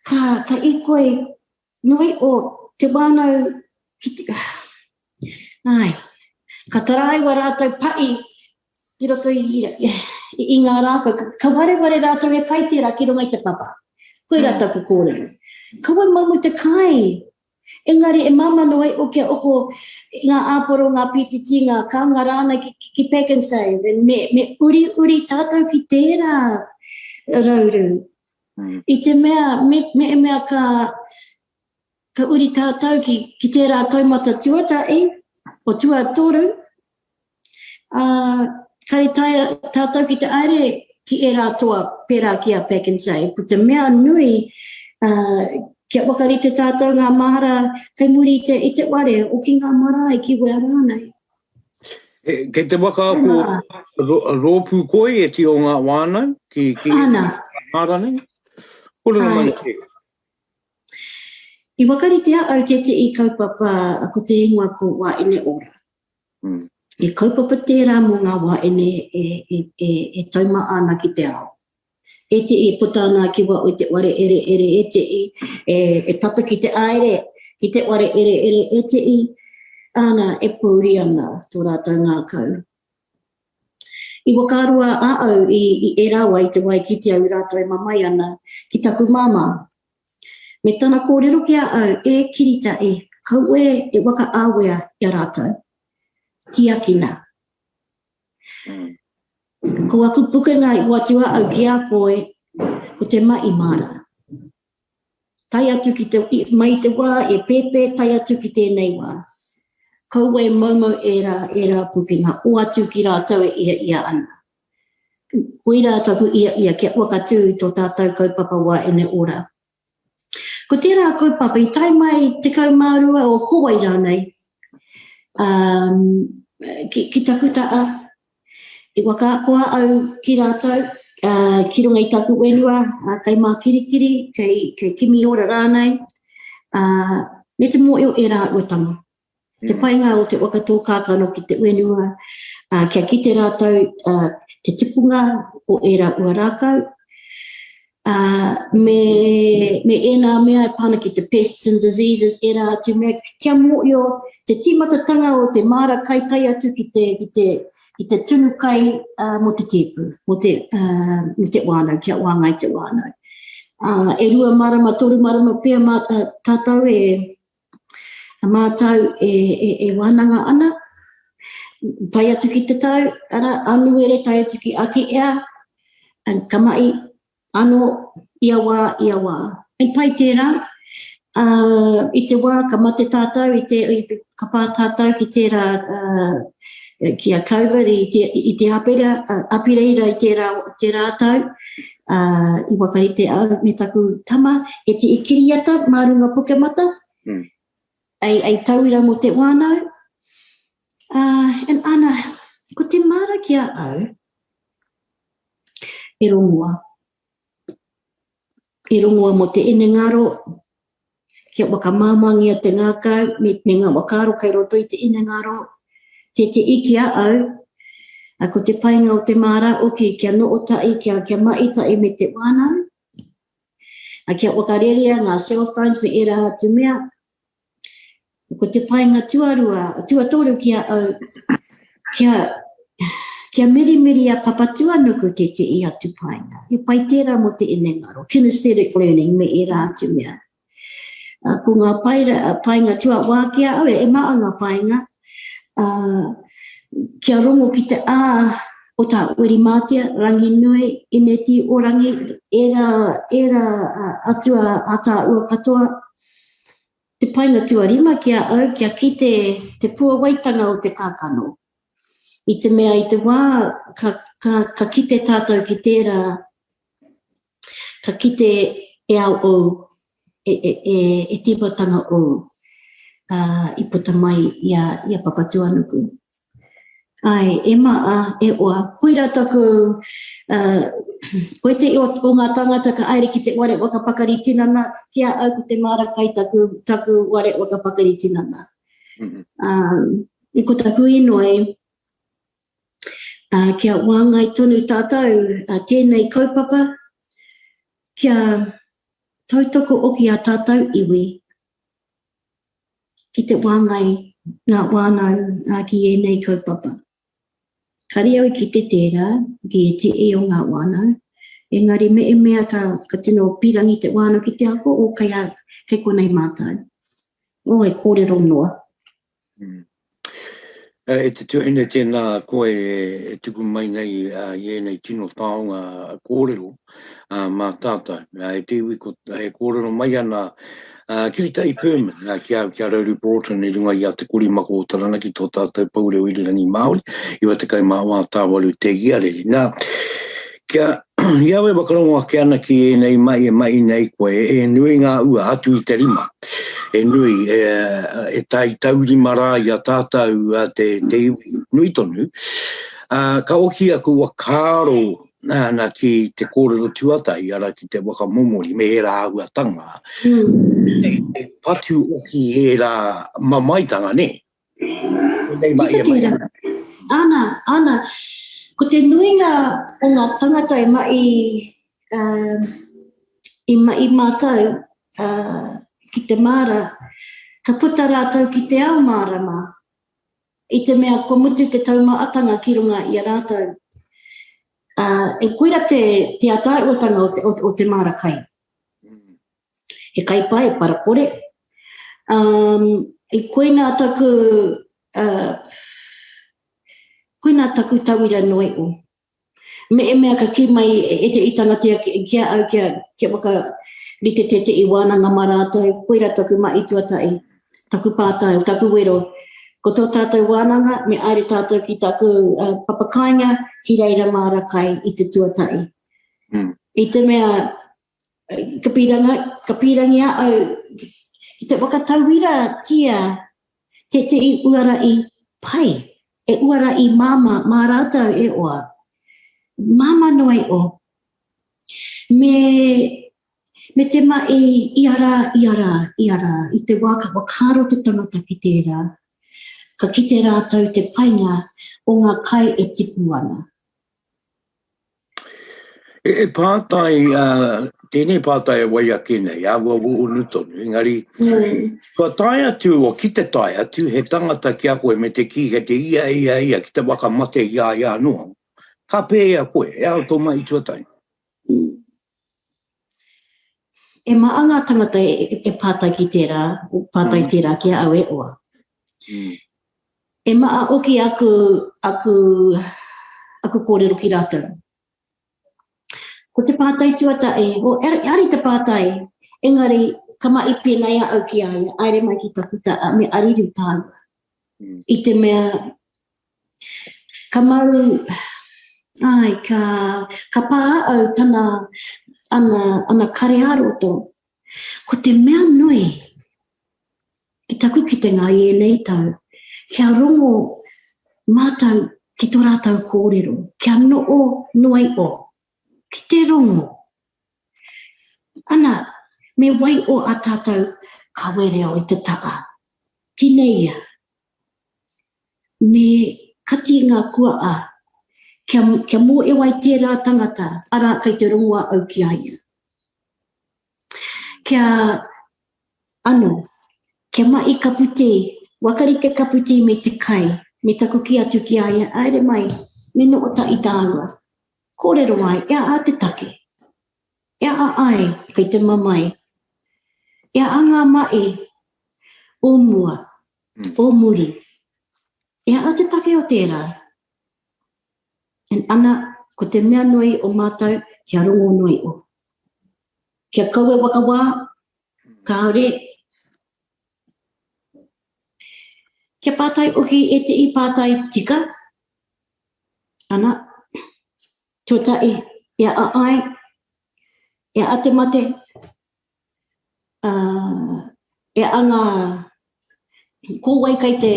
D: ka, ka ikoi noi o te wānau ki te, ai, ka taraiwa rātou pa'i ki roto i, i, i ngā rākau, ka, ka wareware rātou e kai tērā ki runga i te papa. Koirā mm. taku kōrero. Kaua mamu te kai, Engari e māmā noa iho kia oko i ngā āporo, ngā pītiti, ngā kānga rānei ki, ki, ki Pak'nSave. Me, me uriuri tātou ki tērā rauru. Mm. I te mea, me, me mea ka, ka uri tātou ki, ki tērā taumata tuatahi, o tuatoru, Ā, kare taea tātou ki te aere ki ērā toa pērā ki a Pak'nSave. Ko te mea nui, ā, kia whakarite tātou ngā mahara kei muri i te, i te ware, o ki ngā marae, ki wea rānei.
C: Kei te waka ako rōpū koe e tio ngā wānau ki, ki
D: Ana.
C: ngā nei? Kōrero mai te.
D: I whakaritea au tētehi kaupapa ko te ingoa ko Wāine Ora. Mm. He kaupapa tērā mō ngā wāene e, e, e, e tauma ana ki te ao. E te i puta ana ki wa o te ware ere ere e te i, e, e tata ki te aere, ki te ware ere ere e te i, ana e pōuri ana tō rātou ngākau. I whakaroa a au i, i ērā wā i te wā i kite au i rātou e mamae ana ki taku māmā. Me tana kōrero ki a au, e Kirita e, kaua e whakaawea i a rātou. Tiakina. Mm. Ko aku pukenga i watu a au ki a koe, ko te ma'i māra. Tae atu ki te, mai te wā e pēpē tae atu ki tēnei wā. Kaua e moumou ērā, ērā pukenga, oatu ki rātou e ia ia ana. Koirā taku ia ia kia whakatū tō tātou kaupapa wā ene ora. Ko tērā kaupapa i tae mai 12 o ko wai rānei, um, ki, ki taku taa, I whakaakoa au ki rātou, ā, ki runga i taku whenua, ā, kei Mākirikiri, kei, kei Kimiora rānei, ā, me te mōhio ērā āhuatanga. Te mm. painga o te waka tō kākano ki te whenua, ā, kia kite rātou ā, te tipunga o ērā ua rākau, ā, me, me ēnā mea e pā ana ki te pests and diseases, ērā atu mea, kia mōhio te tīmatatanga o te māra kai tae atu ki te, ki te, ki te tunu kai uh, mō te tēpu, mō te, uh, mō te wānau, kia wāngai te wānau. Uh, e rua marama, toru marama pea mā, uh, tātou e, mātou e, e, e wānanga ana, tae atu ki te tau, ara, Anuere, tae atu ki Akiea, and ka mahi anō ia wā, ia wā. And pai tērā, uh, i te wā ka mate tātou, i te, i, ka pā tātou ki tērā, uh, ki a COVID i te, i te apera, uh, apireira i tērā, tērā tau, uh, i whakarite au me taku tama, e te i kiriata mā runga Pukamata, mm. ei, ei tauira mō te wānau. Uh, and ana, ko te māra ki a au, e rongoa. E rongoa mō te inengaro, kia whakamāmāngia te ngākau me, me ngā whakaaro kei roto i te inengaro, te te iki a au, a ko te painga o te māra oki kia noota'i, kia, kia maita'i me te wānau, a kia whakarerea ngā cell phones me ērā atu mea, Ko te painga tuarua, tuatoru ki a au, kia, kia mirimiri a Papatuanuku te tii atu painga. He pai tērā mō te inengaro, kinesthetic learning me ērā atu mea. Ko ngā paira, painga tuawā ki a au, e maa ngā painga, uh, kia rongo ki te ā o tā Weri Mātea, Ranginui, Ineti Orangi, ērā, ērā atua ātaahua katoa, Te painga tuarima ki a au kia kite te puawaitanga o te kākano. I te mea i te wā ka, ka, ka kite tātou ki tērā, ka kite e ao ou, e, e, e, e tīmatanga ou, ā, i puta mai i a, i a Papatūānuku. Āe, e maa, e oa. Koirā taku, uh, koe te o, o ngā tāngata ka aere ki te ware waka pakari tinana, ki a au ko te māra kai taku, taku ware waka pakari tinana. Mm -hmm. Um, ko taku inoi, uh, kia wāngai tonu tātou uh, tēnei kaupapa, kia tautoko oki a tātou iwi, ki te wāngai ngā wānau ki ēnei kaupapa. Kare au ki te tērā, ki e te e o ngā wānau, engari me e mea ka, ka tino pīrangi te wānau ki te ako, o kei, a, kei konei mātou. O, e kōrero noa.
C: Mm. E te tuahine tēnā koe e tuku mai nei i ēnei tino taonga kōrero mā tātou. E te iwi ko, e kōrero mai ana Kiritahi Perman ki a, ki a Rauru Broughton i runga i a Te Korimako o Taranaki tō tātou pou reo irirangi Māori, 94 tāwaru te iarere. Nā, kia, i au e whakarongo ake ana ki ēnei mahi e mahi nei koe, e nui ngā ua atu i te rima. E nui, e, e tai taurima rā i a tātou te, te iwi nui tonu, uh, ka oki aku whakaaro ana ki te kōrero tuatahi, ara ki te waka momori me ērā āhuatanga. Mm. E, e patu oki ērā mamaetanga, nē?
D: Tika tērā. Ana, ana. Ko te nuinga o ngā tangata e mahi, uh, i mahi mātou uh, ki te māra, ka puta rātou ki te ao mārama, i te mea kua mutu te taumaatanga ki runga i a rātou. Uh, e koira te, te ataauatanga o te, o, o te māra kai. He kai pai, parakore. Um, i koina taku uh, Koinā taku tauira noa iho. Mehemea ka kī mai ētehi tangata ki a au kia, kia whakarite tētehi wānanga mā rātou, koirā taku mahi tuatahi, taku pātai, taku wero. Ko tō tātou wānanga, me haere tātou ki taku uh, papakāinga, ki reira māra kai i te tuatahi. Mm. I te mea, ka pīranga, ka pīrangi a au ki te whakatauiratia tētehi uara i pai, e uara i māmā mā rātou e oa. Māmā noa iho. Me, me te mahi ia rā, ia rā, ia rā, i te wā ka whakaaro te tangata ki tērā, ka kite rātou te painga o ngā kai e tipu ana.
C: E pātai, tēnei pātai e wai ake nei, āhua unu tonu, engari, kua tae atu, o ki te tae atu, he tangata ki a koe me te kī kei te ia, ia, ia, ki te waka mate i a ia anō, ka pēhea koe, he aha tō mahi tuatahi?
D: E maa ngā tangata e pātai ki tērā, pātai tērā ki a au e oa. E maa oki aku, aku, aku kōrero ki rātou. Ko te pātai tuatahi, o, ari te pātai, engari ka mahi pēnei a au ki a ia, aere mai ki taku taa, me ariru tāua. Mm. I te mea, ka mau, ai, ka, ka pā au tana, ana, ana kare ā-roto. Ko te mea nui, Ki taku kitenga i ēnei tau, kia rongo mātou ki to rātou kōrero, kia noho noa iho ki te rongo. Ana, me waiho a tātou kawe reo i te taha. Tineia. Me kati ngā kuaa kia, kia mōeo ai tērā tangata, arā, kei te rongo a au ki a ia. Kia Ano, kia mahi kapu tī, wakarite kapu tī me te kai, me taku kī atu ki a ia, Haere mai, me noho tahi tāua. Kōrero ai, e aha te take? E aha ai kei te mamae? E aha ngā mahi o mua, o muri? E aha te take o tērā? And ana, ko te mea nui o mātou, kia rongo noa iho. Kia kaua e whakawā, kāore. Kia pātai hoki ētehi pātai tika, ana, tuatahi, e a ai, e a te mate, uh, e a ngā, ko wai kei te,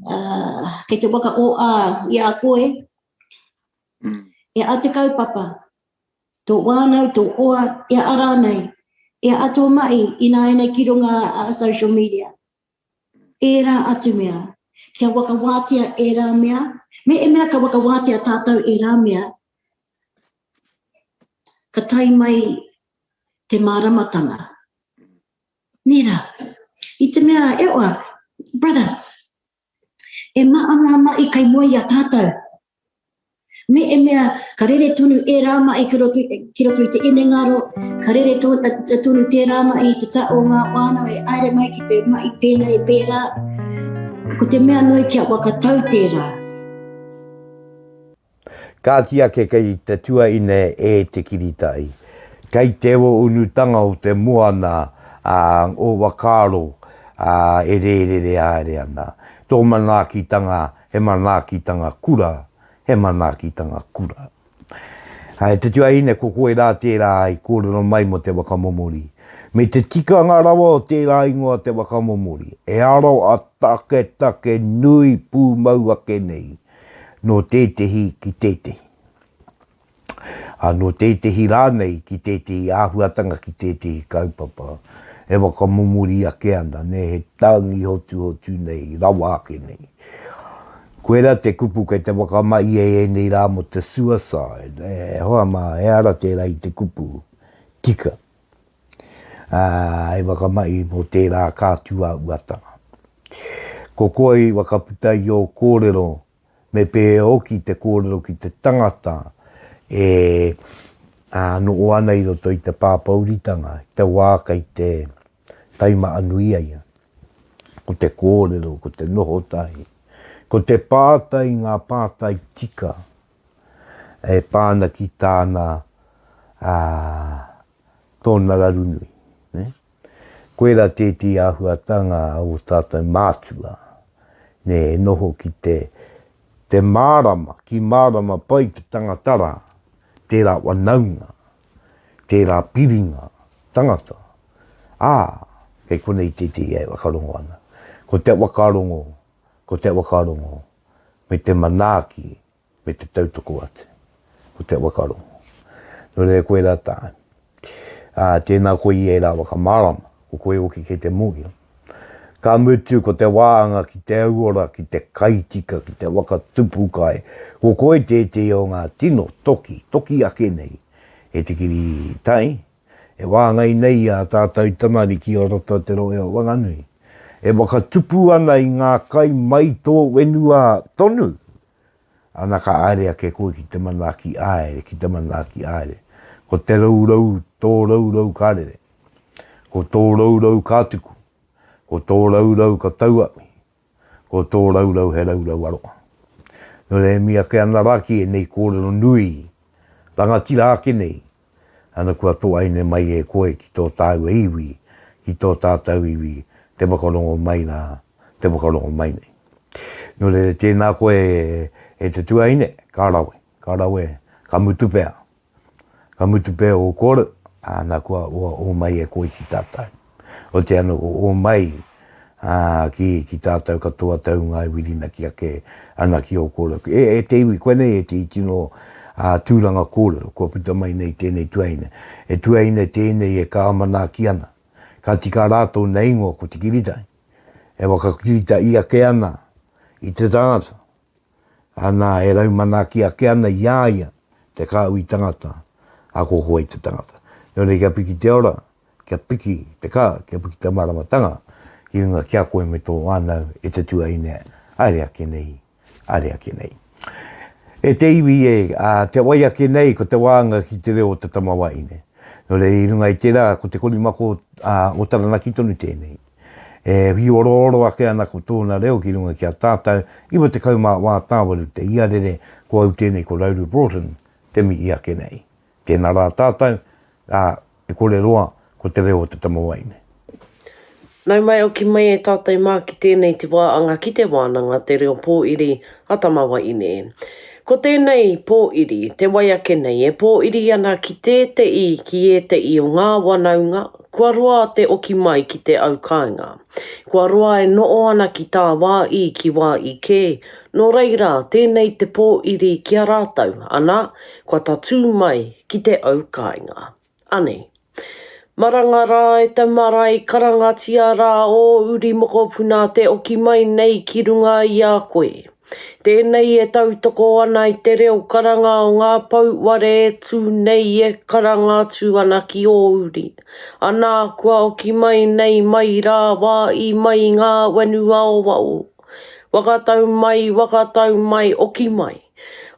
D: uh, kei te waka o a i a koe, mm. e a te kaupapa, Tō whānau, tō hoa, e aha rānei, e aha tō mahi ināianei ki runga a social media. Ērā atu mea. Kia whakawātea ērā mea, me e mea ka whakawātea tātou ērā mea, ka tae mai te māramatanga. Nē rā? I te mea, e oa, brother, e maha ngā mahi kei mua i a tātou. Me e mea, ka rere tonu ērā mahi ki roto, ki roto i te inengaro, ka rere tonu tērā mahi i te ta o ngā whānau e aere mai ki te mahi pēnei e pērā. Ko te mea nui kia whakatau tērā.
B: Kāti ake kei te tuaine e te kiritai, kei te unutanga o te moana o Whakaaro e rērere haere ana. Tō manaakitanga He manaakitanga kura, he manaakitanga kura. Hai te tuahine ko koe rā tērā i kōrero mai mō te waka momori. Me te tikanga rawa o tērā ingoa te waka momori, e aro a taketake nui pūmau ake nei nō tētehi ki tētehi. Ā, nō tētehi rānei ki tētehi āhuatanga, ki tētehi kaupapa e whakamomori ake ana, nē, he tangi hotuhotu nei, rawa ake nei. Koirā te kupu kei te whakamahi e ēnei rā mō te suicide, e hoa mā, ehara tērā i te kupu tika, ā, hei whakamahi mō tērā kātuauatanga. Ko koe i whakaputa i ō kōrero Me pēhea hoki te kōrero ki te tangata e noho ana i roto i te pāpouritanga, i te wā kei te taimaha nui a ia. Ko te kōrero, ko te noho tahi, Ko te pātai ngā pātai tika e pā ana ki tāna, ā, tōna raru nui, nē. Koirā tētehi āhuatanga o tātou mātua, nē, e noho ki te, te mārama, ki mārama pai te tangata rā, tērā whanaunga, tērā piringa tangata, ā, kei konei tētehi e whakarongo ana. Ko te whakarongo, ko te whakarongo, me te manaaki, me te tautoko atu. Ko te whakarongo. Nō reira koirā tāu. Ā, tēnā koe i ērā whakamārama, ko koe hoki kei te mōhio. Ka mutu ko te wāanga ki te auora, ki te kai tika, ki te waka tupu kai. Ko koe tētehi o ngā tino toki, toki ake nei e te kiri tai, e wāngai nei i ā tātou tamariki o roto o te rohe o Wanganui. E whakatupu ana i ngā kai mai tō whenua tonu, Ana ka aere ake koe ki te manaaki aere, ki te manaaki aere. Ko te rourou, tō rourou ka rere. Ko tō rourou ka tuku. Ko tō rourou ka tauami. Ko tō rourou he rourou aroha. Nō reira e mihi ake ana rā ki ēnei kōrero nui, rangatira ake nei, ana kua toaine mai e koe ki tō tāua iwi, ki tō tātou iwi, te whakarongo mai rā, te whakarongo mai nei. Nō reira, tēnā koe e te tuahine, ka rawe, ka rawe, ka mutu pea. Ka mutu pea ō kōrero, ana kua ō mai e koe ki tātou. Otirā anō ko ō mai ā, ki, ki tātou katoa te hunga e whirinaki ake ana ki ō kōrero. E, e te iwi, koinei e te tino ā, tūranga kōrero kua puta mai nei tēnei tuahine. E tuahine tēnei e kaha manaaki ana. Ka tika rā tōna ingoa ko Te Kiritai. E whakakiritaī ake ana i te tangata. Ana e raumanaaki ake ana i a ia te kāhui tangata, a ko koe te tangata. Nō reira kia piki te ora, kia piki te kaha, kia piki te māramatanga ki runga ki a koe me tō whānau e te tuahine haere ake nei, haere ake nei. E te iwi e, a, te wai ake nei ko te wānga ki te reo o te tama wahine. Nō reira i runga i tērā ko te korimako a, o Taranaki tonu tēnei. E whiorooro ake ana ko tōna reo ki runga ki a tātou, 94 tāwaru te iarere, ko au tēnei ko Rauru Broughton te mihi ake nei. Tēnā rā tātou, ā, e kore roa ko te reo o te tama wahine.
A: Nau mai oki mai e tātou mā ki tēnei te wā anga ki te wānanga te reo pōiri a Tamawaine. Ko tēnei pōiri, te wai ake nei, e pōiri ana ki tēte'i ki ēte'i o ngā wanaunga kua roa te oki mai ki te au kāinga. Kua roa e no'o ana ki tāwā'i ki wā'i kē, nō reira, tēnei te pōiri ki a rātou, ana, kua tatū mai ki te au kāinga. Anei. Maranga rā e te marae, karangatia rā ō uri mokopuna te oki mai nei ki runga i a koe. Tēnei e tautoko ana i te reo karanga o ngā pou ware e tū nei e karanga atu ana ki ō uri. Anā, kua oki mai nei mai rā wā i mai ngā whenua o waho. Wakatau mai, wakatau mai, oki mai.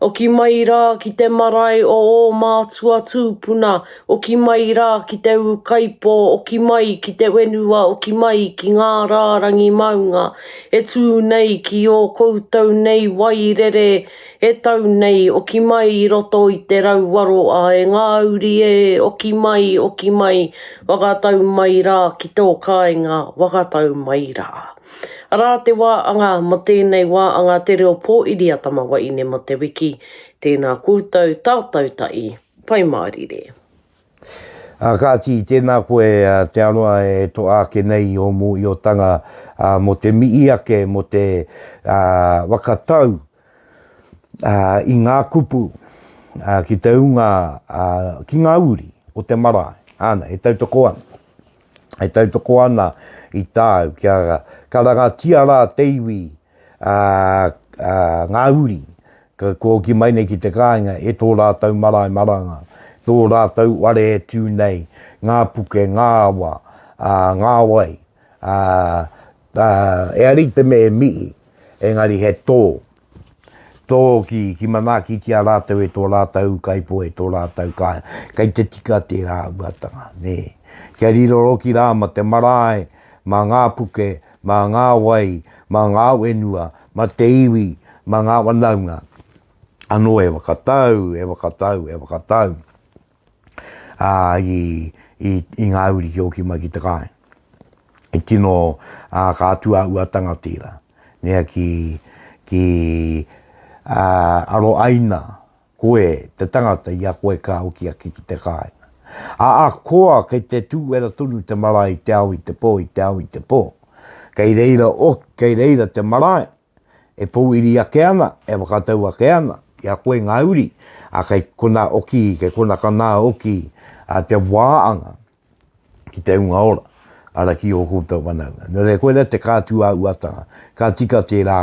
A: Oki mai rā ki te marae o ō mātua tūpuna, oki mai rā ki te ūkaipō, oki mai ki te whenua, oki mai ki ngā rārangi maunga e tū nei ki ō koutou nei wai rere e tau nei, oki mai i roto i te rauaroa e ngā uri e, oki mai, oki mai, wakatau mai rā ki tō kāinga, wakatau mai rā. Arā te wā anga mō tēnei wā anga te reo pōiri a Tamawaine mō te wiki, tēnā koutou, tātou ta'i, Pai mārire.
B: Ā, kāti, tēnā koe, Te Aroa, e toa ake nei i ō mōhiotanga mō te mihi ake, mō te whakatau i ngā kupu ki te ūnga, ki ngā uri o te marae, āna, e tautoko ana. E tautoko ana i tāu kia karangatia rā te iwi, ā, ā, ngā uri, kua hoki mai nei ki te kāinga e tō rātou marae maranga, tō rātou ware e tū nei, ngā puke, ngā awa, ā, ngā wai, ā, ā, e ari te me e mihi, engari he tō. Tō ki, ki manaakitia rātou e tō rātou ūkaipō, e tō rātou kāinga. Kei te tika tērā āhuatanga, nē. Kia riro hoki rā ma te marae, mā ngā puke, mā ngā wai, mā ngā whenua, ma te iwi, ma ngā whanaunga anō e whakatau, e whakatau, e whakatau ā, i, i, i ngā uri ki hoki mai ki te kāinga. I tino ā, ka atuauatanga tērā, nea ki, ki ā, aro aina koe te tangata i a koe ka hoki ake ki te kāinga. A akoa kei te tūwera tonu te marae i te ao i te pō, i te ao i te pō. Kei reira o, kei reira te marae e pōiri ake ana, e whakatau ake ana i a koe ngā uri, a kei kona oki, kei kona kanā oki a te wāanga ki te hunga ora, ara ki ō koutou whanaunga. Nō reira, koirā te kātū ā-uatanga. Ka tika tērā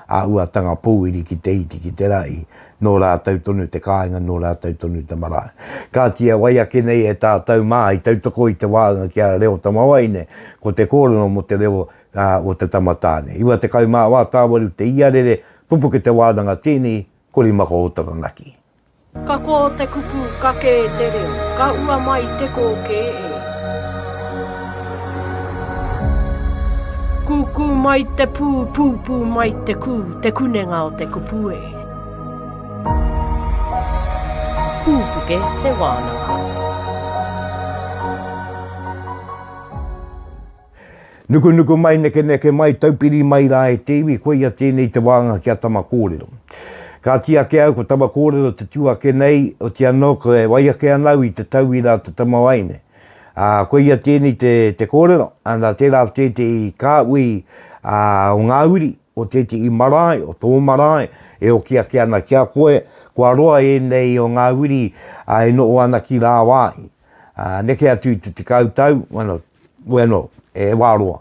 B: ā-uatanga pōwiri ki te iti, ki te rahi, nō rātou tonu te kāinga, nō rātou tonu te marae. Kāti e wai ake nei e tātou mā i tautoko i te wānanga ki a Reo Tamawaine, ko te kōrero mō te reo o te tama tāne. 94 tāwaru te iarere, pupuke te wānanga tēnei, korimako o Taranaki.
A: Ka kō te kupu, ka kē te reo, ka ua mai te kōkē e. Kūkū mai te pū, pūpū mai te kū, te kunenga o te kupu e. Pūpuke te wānanga.
B: Nukunuku mai, nekeneke mai, taupiri mai rā e te iwi, koia tēnei te wānga ki a Tama Kōrero. Kāti ake au, ko Tama Kōrero te tū ake nei, oti anō, ko e wai ake ana au i te tauira a te tamawaine. Ā, koia tēnei te, te kōrero, ana tērā tētehi kāhui ā, o ngā uri, o tētehi marae, o tō marae, e oki ake ana ki a koe, kua roa ēnei o ngā uri ā, e noho ana ki rāwāhi. Ā, neke atu i te 10 tau, bueno, bueno, e wā roa.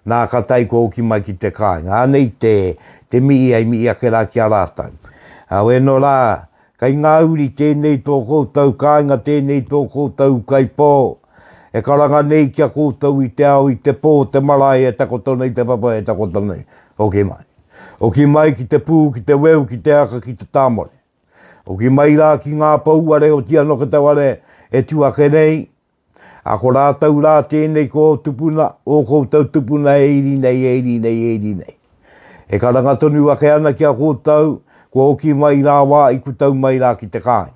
B: Nā, ka tae kua hoki mai ki te kāinga. Anei te, te mihi ai mihi ake rā ki a rātou. Ā, wēnō rā, kei ngā uri tēnei tō koutou kāinga, tēnei tō koutou ūkaipō, e karanga nei ki a koutou i te ao, i te pō, te marae e takoto nei, te papa e takoto nei. Hoki mai. Hoki mai ki te pū, ki te weu, ki te aka, ki te tāmore. Hoki mai rā ki ngā pouware o Tianoketaware e tū ake nei, ā, ko rātou rā tēnei ko ō tupuna, ō koutou tupuna e iri nei, e iri nei, e iri nei. E karanga tonu ake ana ki a koutou, kua hoki mai rā wā i kutau mai rā ki te kāinga.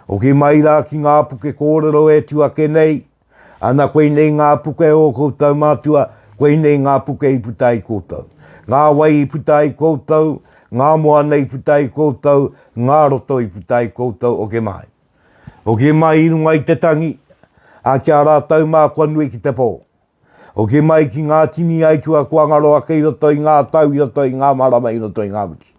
B: Hoki mai rā ki ngā puke kōrero e tū ake nei, Ana koinei ngā puke o koutou mātua, koinei ngā puke i puta ai koutou. Ngā wai i puta ai koutou, ngā moana i puta ai koutou, ngā roto i puta ai koutou, oke mai. Oke mai i runga i te tangi, a ki a rātou mā kua nui ki te pō. Oke mai ki ngā tini aitua kua ngaro ake i roto i ngā tau, i roto i ngā marama, i roto i ngā wiki.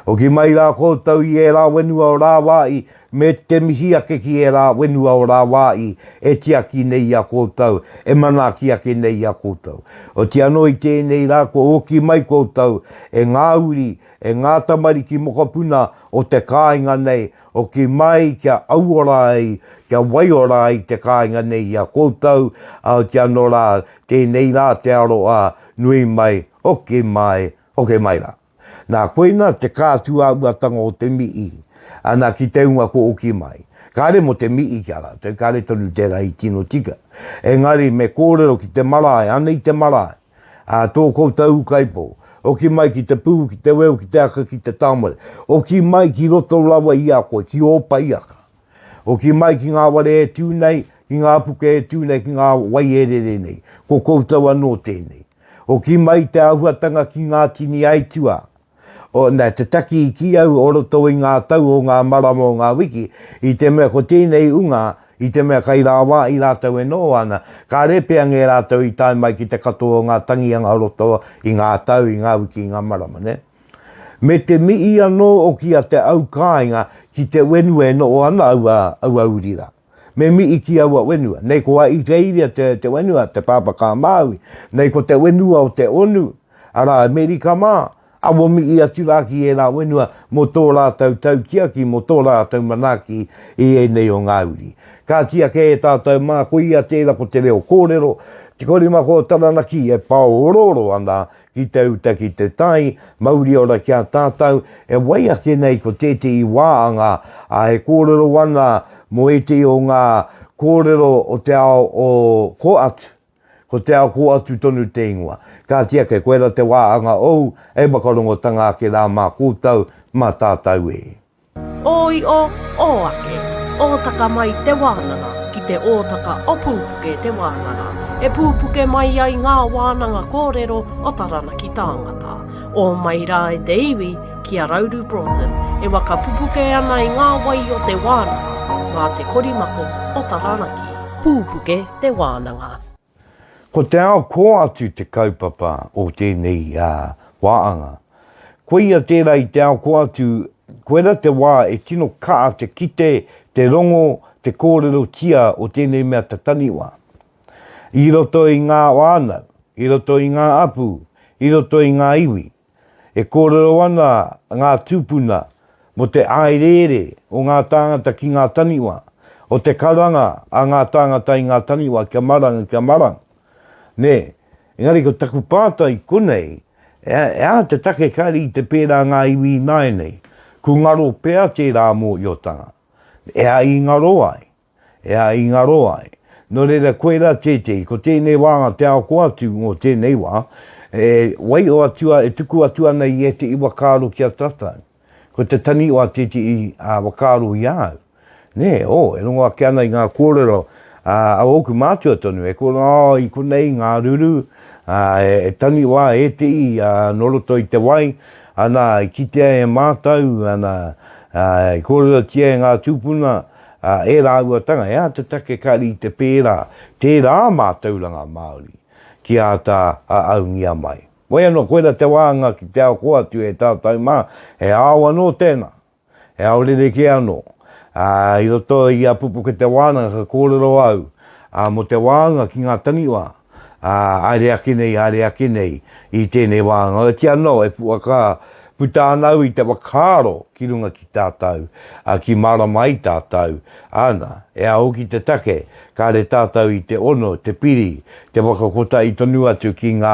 B: Hoki mai rā koutou i ērā whenua o rāwāi, me te mihi ake ki ērā whenua o rāwāi e tiaki nei i a koutou, e manaaki ake nei i a koutou. Oti anō i tēnei rā kua hoki mai koutou e ngā uri, e ngā tamariki mokopuna o te kāinga nei, hoki mai kia auora ai, kia waiora ai te kāinga nei i a koutou, ā, oti anō rā, tēnei rā te aroha nui mai, hoki mai, hoki mai rā. Nā, koina te kātuāuatanga o te mihi, ana ki te hunga kua oki mai. Kāre mō te mihi ki a rātou, kāre tonu tērā i tino tika. Engari me kōrero ki te marae, anei te marae, ā, tō koutou ūkaipō, oki mai ki te pū, ki te weu, ki te aka, ki te tāmore, oki mai ki roto rawa i a koe, ki ō paiaka. Oki mai ki ngā ware e tū nei, ki ngā puke e tū nei, ki ngā wai e rere nei. Ko koutou anō tēnei. Hoki mai te āhuatanga ki ngā tini aituā. O, nā, te taki i kī au o roto i ngā tau o ngā marama o ngā wiki, i te mea ko tēnei unga, i te mea kai rāwāhi rātou e noho ana, kāre pea ngē rātou i tae mai ki te katoa o ngā tangihanga o roto i ngā tau, i ngā wiki, i ngā marama, nē. Me te mihi anō hoki a te au kāinga ki te whenua e noho ana aua, aua uri rā. Me mihi ki aua whenua. Nei ko Aiteria te, te whenua, te Pāpā Kā Māui. Nei ko te whenua o te onu, arā, Amerika mā. Awa mihi atu rā ki ērā whenua mō tō rātou tautiaki, mō tō rātou manaaki i ēnei o ngā uri. Kāti ake e tātou mā, koia tērā ko te reo kōrero, Te Korimako o Taranaki e pāorooro ana ki te uta ki te tai, mauri ora ki a tātou, e wai ake nei ko tētehi wāanga, ā, e kōrero ana mō ētehi o ngā kōrero o te ao o kō atu. Ko Te Ao Kō Atu tonu te ingoa. Kāti ake, koirā te wā anga ou, hei whakarongotanga ake rā mā koutou, mā tātou e.
A: Ō io, ō ake, ōtaka mai te wānanga ki te ōtaka o Pūpuke te wānanga, e pūpuke mai ai ngā wānanga kōrero o Taranaki tāngata. Ō mai rā e te iwi ki a Rauru Broughton e waka pupuke ana i ngā wai o te wānanga mā te korimako o Taranaki. Pūpuke te wānanga.
B: Ko te ao kō atu te kaupapa o tēnei wāanga. Koia tērā i te ao kō atu, koirā te wā e tino kaha te kite, te rongo, te kōrerotia o tēnei mea te taniwha. I roto i ngā whānau, i roto i ngā apu, i roto i ngā iwi. E kōrero ana ngā tūpuna mō te āereere o ngā tāngata ki ngā taniwha, o te karanga a ngā tāngata i ngā taniwha kia maranga, kia maranga. Nē? Engari ko taku pātai konei, e aha te take kāre i te pērā ngā iwi ināianei? Ku ngaro pea tērā mōhiotanga. E aha i ngaro ai? E a i ngaro ai. Nō reira, koirā tētehi, ko tēnei wānga te ao ko atu mō tēnei wā, e waiho atu a, e tuku atu ana i ētehi whakaaro ki a tātou. Ko te taniwha tētehi whakaaro i a au. Nē, oh, e rongo ake ana i ngā kōrero a ōku mātua tonu, e kōrero, oh, i konei ngā ruru, ā, e taniwha ētehi nō roto i te wai, ana, i kitea e mātou, ana, i kōrerotia e ngā tūpuna, Ā, ērā āhuatanga, he aha te take ka rite pērā tērā mātauranga Māori ki āta aungia mai? Wai anō, koirā te wāhanga ki te ao kō atu e tātou mā, he ao anō tēnā, he ao rerekē anō. Ā, i roto i a Pupuke Te Wānanga ka kōrero au, ā, mō te wāhanga ki ngā taniwha, ā, haere ake nei, haere ake nei i tēnei wāhanga. Otiia anō, e whaka puta ana au i te whakaaro ki runga ki tātou, ā, ki mārama ai tātou, āna, e aha hoki te take, kāre tātou i te ono, te piri, te whakakotahi tonu atu ki ngā,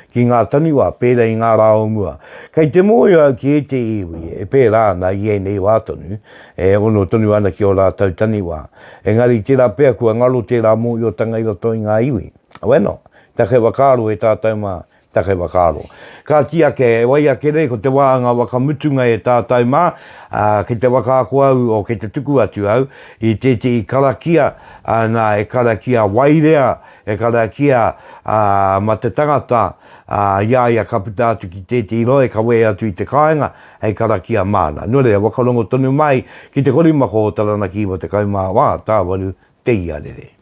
B: ki ngā taniwha, pērā i ngā rā o mua. Kei te mōhio au ki ētehi iwi e pērā ana i ēnei wā tonu, e ono tonu ana ki ō rātou taniwha. Engari tērā pea kua ngaro tērā mōhiotanga i roto i ngā iwi. Bueno, take whakaaro e tātou mā, take whakaaro. Kāti ake, e wai ake nei ko te wāhanga whakamutunga e tātou mā, ā, kei te whakaako au, o kei te tuku atu au, i tētehi karakia, ā, nā, e karakia wairea, e karakia, ā, ma te tangata, ā, i a ia ka puta atu ki tētehi rohe, ka wehe atu i te kāinga, hei karakia māna. Nō reira, whakarongo tonu mai ki te korimako o Taranaki 94, Tāwaru te iarere.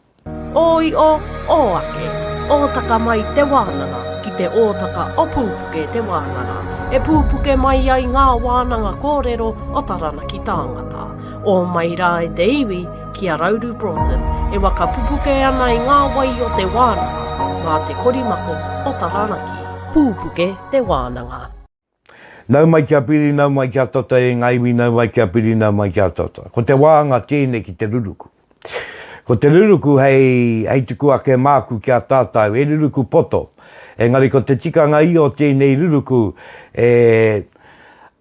A: Ō io, ō ake, ōtaka mai te wānanga ki te ōtaka o Pūpuke te wānanga, e pūpuke mai ai ngā wānanga kōrero o Taranaki tāngata. Ō mai rā e te iwi ki a Rauru Broughton e waka pupuke ana i ngā wai o te wānanga mā te korimako o Taranaki. Pūpuke te wānanga.
B: Nau mai kia piri, nau mai kia tata e ngā iwi, nau mai kia piri, nau mai kia tata. Ko te wāhanga tēnei ki te ruruku. Ko te ruruku hei, hei tuku ake māku ki a tātou, he ruruku poto. Engari ko te tikanga ia o tēnei ruruku e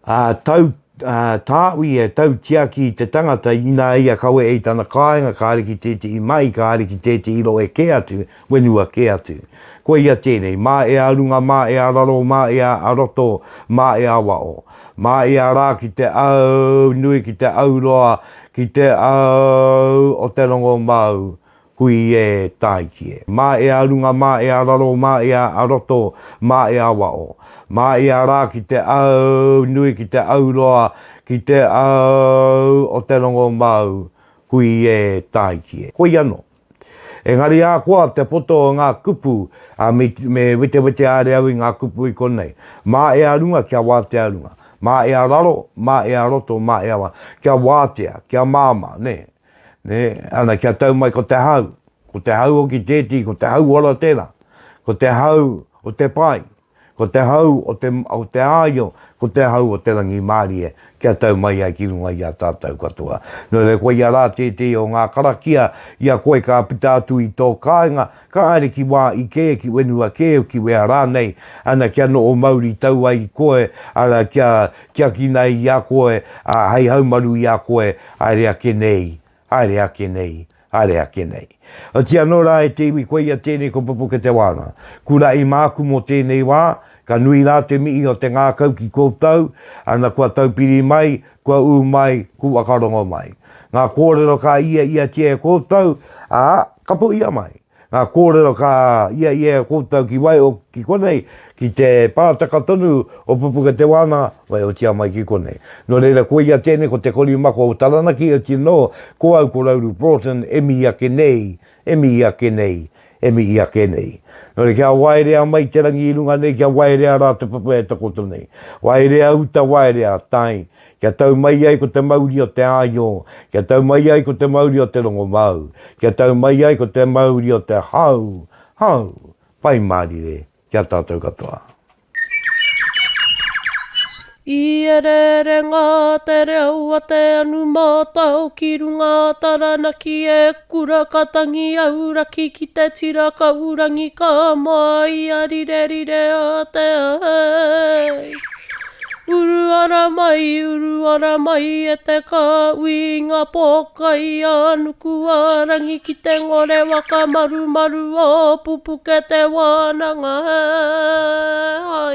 B: ā, tau, ā, tāui e tautiaki i te tangata inā ia ka wehe i tana kāinga, ka haere ki tētehi mahi, ka haere ki tētehi rohe kē atu, whenua kē atu. Koia tēnei, mā e a runga, mā e a raro, mā e a a roto, mā e a wao. Mā e a rā ki te au nui, ki te au roa, ki te au o te rongo mau, hui e, tāiki e. Mā e a runga, mā e a raro, mā e a a roto, mā e a wao. Mā e a rā ki te au nui, ki te au roa, ki te au o te rongo mau, hui e, tāiki e. Koia anō. Engari ahakoa te poto o ngā kupu, ā, me, me wetewete haere au i ngā kupu i konei. Mā e a runga kia wātea runga. Mā e a raro, mā e a roto, mā e a wa. Kia wātea, kia māmā, nē. Nē, ana, kia tau mai ko te hau. Ko te hau hoki tētehi, ko te hau ora tērā. Ko te hau o te pai. Ko te hau o te, o te āio, ko te hau o te rangimārie kia tau mai ai ki runga i a tātou katoa. Nō reira, koia rā tētehi o ngā karakia i a koe ka puta atu i tō kāinga, ka haere ki wā i kē, ki whenua kē, ki wea rānei, ana kia noho mauri tau ai koe, ara kia tiakina i a koe, ā, hei haumaru i a koe, haere ake nei, haere ake nei. Haere ake nei. Oti anō rā e te iwi koia tēnei ko Pupuke te Wānanga. Kuraʻi māku mō tēnei wā, ka nui rā te mihi o te ngākau ki koutou, ana kua taupiri mai, kua ū mai, ku whakarongo mai. Ngā kōrero ka ia iatia e koutou, ā, ka puhia mai. Ngā kōrero ka ia ia e koutou ki wai o ki konei, ki te pātaka tonu o Pupuke te Wānanga, waihotia mai ki konei. Nō reira, koia tēnei ko te korimako o Taranaki, oti nō, ko au ko Rauru Broughton e mihi ake nei, e mihi ake nei, e mihi ake nei. Nō reira, kia waerea mai te rangi i runga nei, kia waerea rā te papa e takoto nei. Waerea uta, waerea tai, Kia tau mai ai ko te mauri o te āio, kia tau mai ai ko te mauri o te rongomau, kia tau mai ai ko te mauri o te hau, hau, pai mārire ki a tātou katoa.
A: I ereerenga te reo a te anu mātao ki runga Taranaki e kura ka tangi auraki ki te tira kaurangi ka māia rirerire a te ai. Uru ara mai, uru ara mai e te kāhui i ngā pōkai a Nukuārangi ki te ngore waka marumaru o Pupuke te wānanga hai.